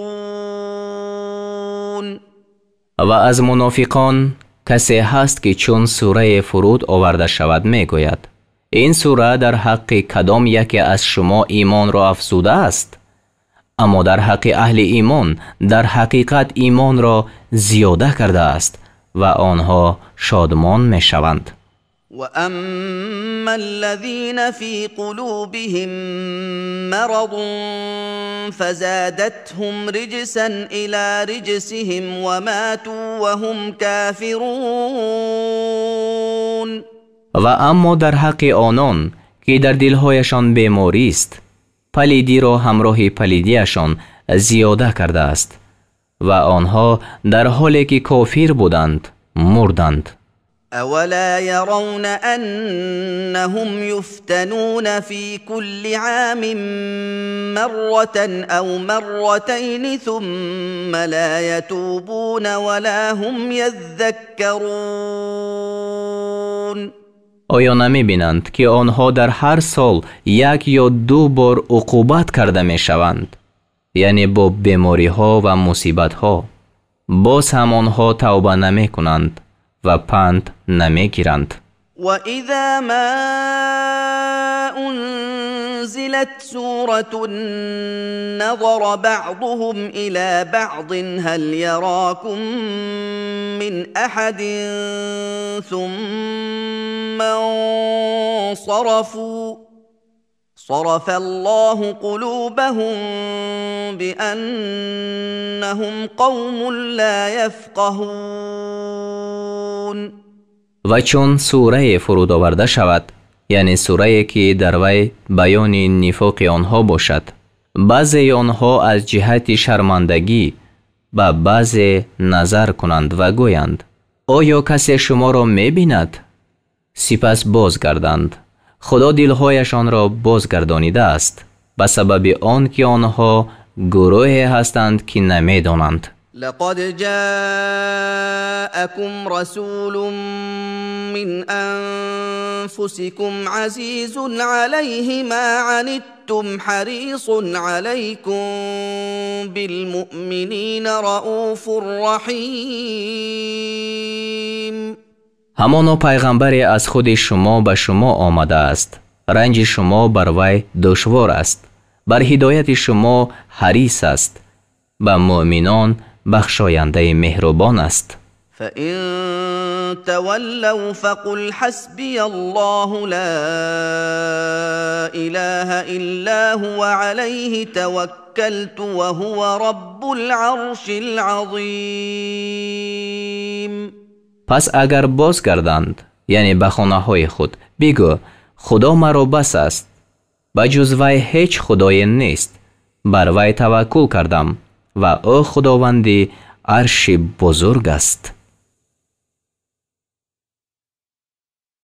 S1: Ва аз мунофиқон касе ҳаст ки чун сурае фуруд оварда шавад мегӯяд: ин сура дар ҳаққи кадом яке аз шумо имонро афзудааст? Аммо дар ҳаққи аҳли имон дар ҳақиқат имонро зиёда кардааст ва онҳо шодмон мешаванд.
S2: وأما الذين في قلوبهم مرض فزادتهم رجسا إلى رجسهم وماتوا وهم كافرون.
S1: Ва аммо дар ҳаққи онон, ки дар дилҳояшон беморист, палидиро ҳамроҳи палидиашон зиёда кардааст ва онҳо дар ҳоле ки кофир буданд мурданд.
S2: أولا يرون أنهم يفتنون في كل عام مرة أو مرتين ثم لا يتوبون ولا هم يذكرون.
S1: Оё намебинанд, ки онҳо дар ҳар сол як ё ду бор уқубат карда мешаванд, яъне бо бемориҳо ва мусибатҳо, боз ҳам онҳо тавба намекунанд ва панд намегиранд.
S2: وإذا ما أنزلت سورة نظر بعضهم إلى بعض هل يراكم من أحد ثم انصرفوا صرف الله قلوبهم بأنهم قوم لا يفقهون.
S1: Ва чун сурае фуруд оварда шавад, яъне сурае ки дар вай баёни нифоқи онҳо бошад, баъзеи онҳо аз ҷиҳати шармандагӣ ба баъзе назар кунанд ва гӯянд: оё касе шуморо мебинад? Сипас бозгарданд. Худо дилҳояшонро бозгардонидааст ба сабаби он ки онҳо гурӯҳе ҳастанд, ки намедонанд.
S2: لقد جاءكم رسول من أنفسكم عزيز عليه ما عنتم حريص عليكم بالمؤمنين رؤوف رحيم.
S1: Ҳамоно пайғамбаре аз худи шумо ба шумо омадааст, ранҷи шумо бар вай душвор аст, бар ҳидояти шумо ҳарис аст, ба муъминон бахшояндаи меҳрубон аст.
S2: فإن تولوا فقل حسبي الله لا إله إلا هو عليه توكلت وهو رب العرش العظيم.
S1: Пас агар бозгарданд, яъне ба хонаҳои худ, бигӯ: Худо маро бас аст, ба ҷуз вай ҳеҷ худое нест, бар вай таваккул кардам ва ӯ худованди арши бузург аст.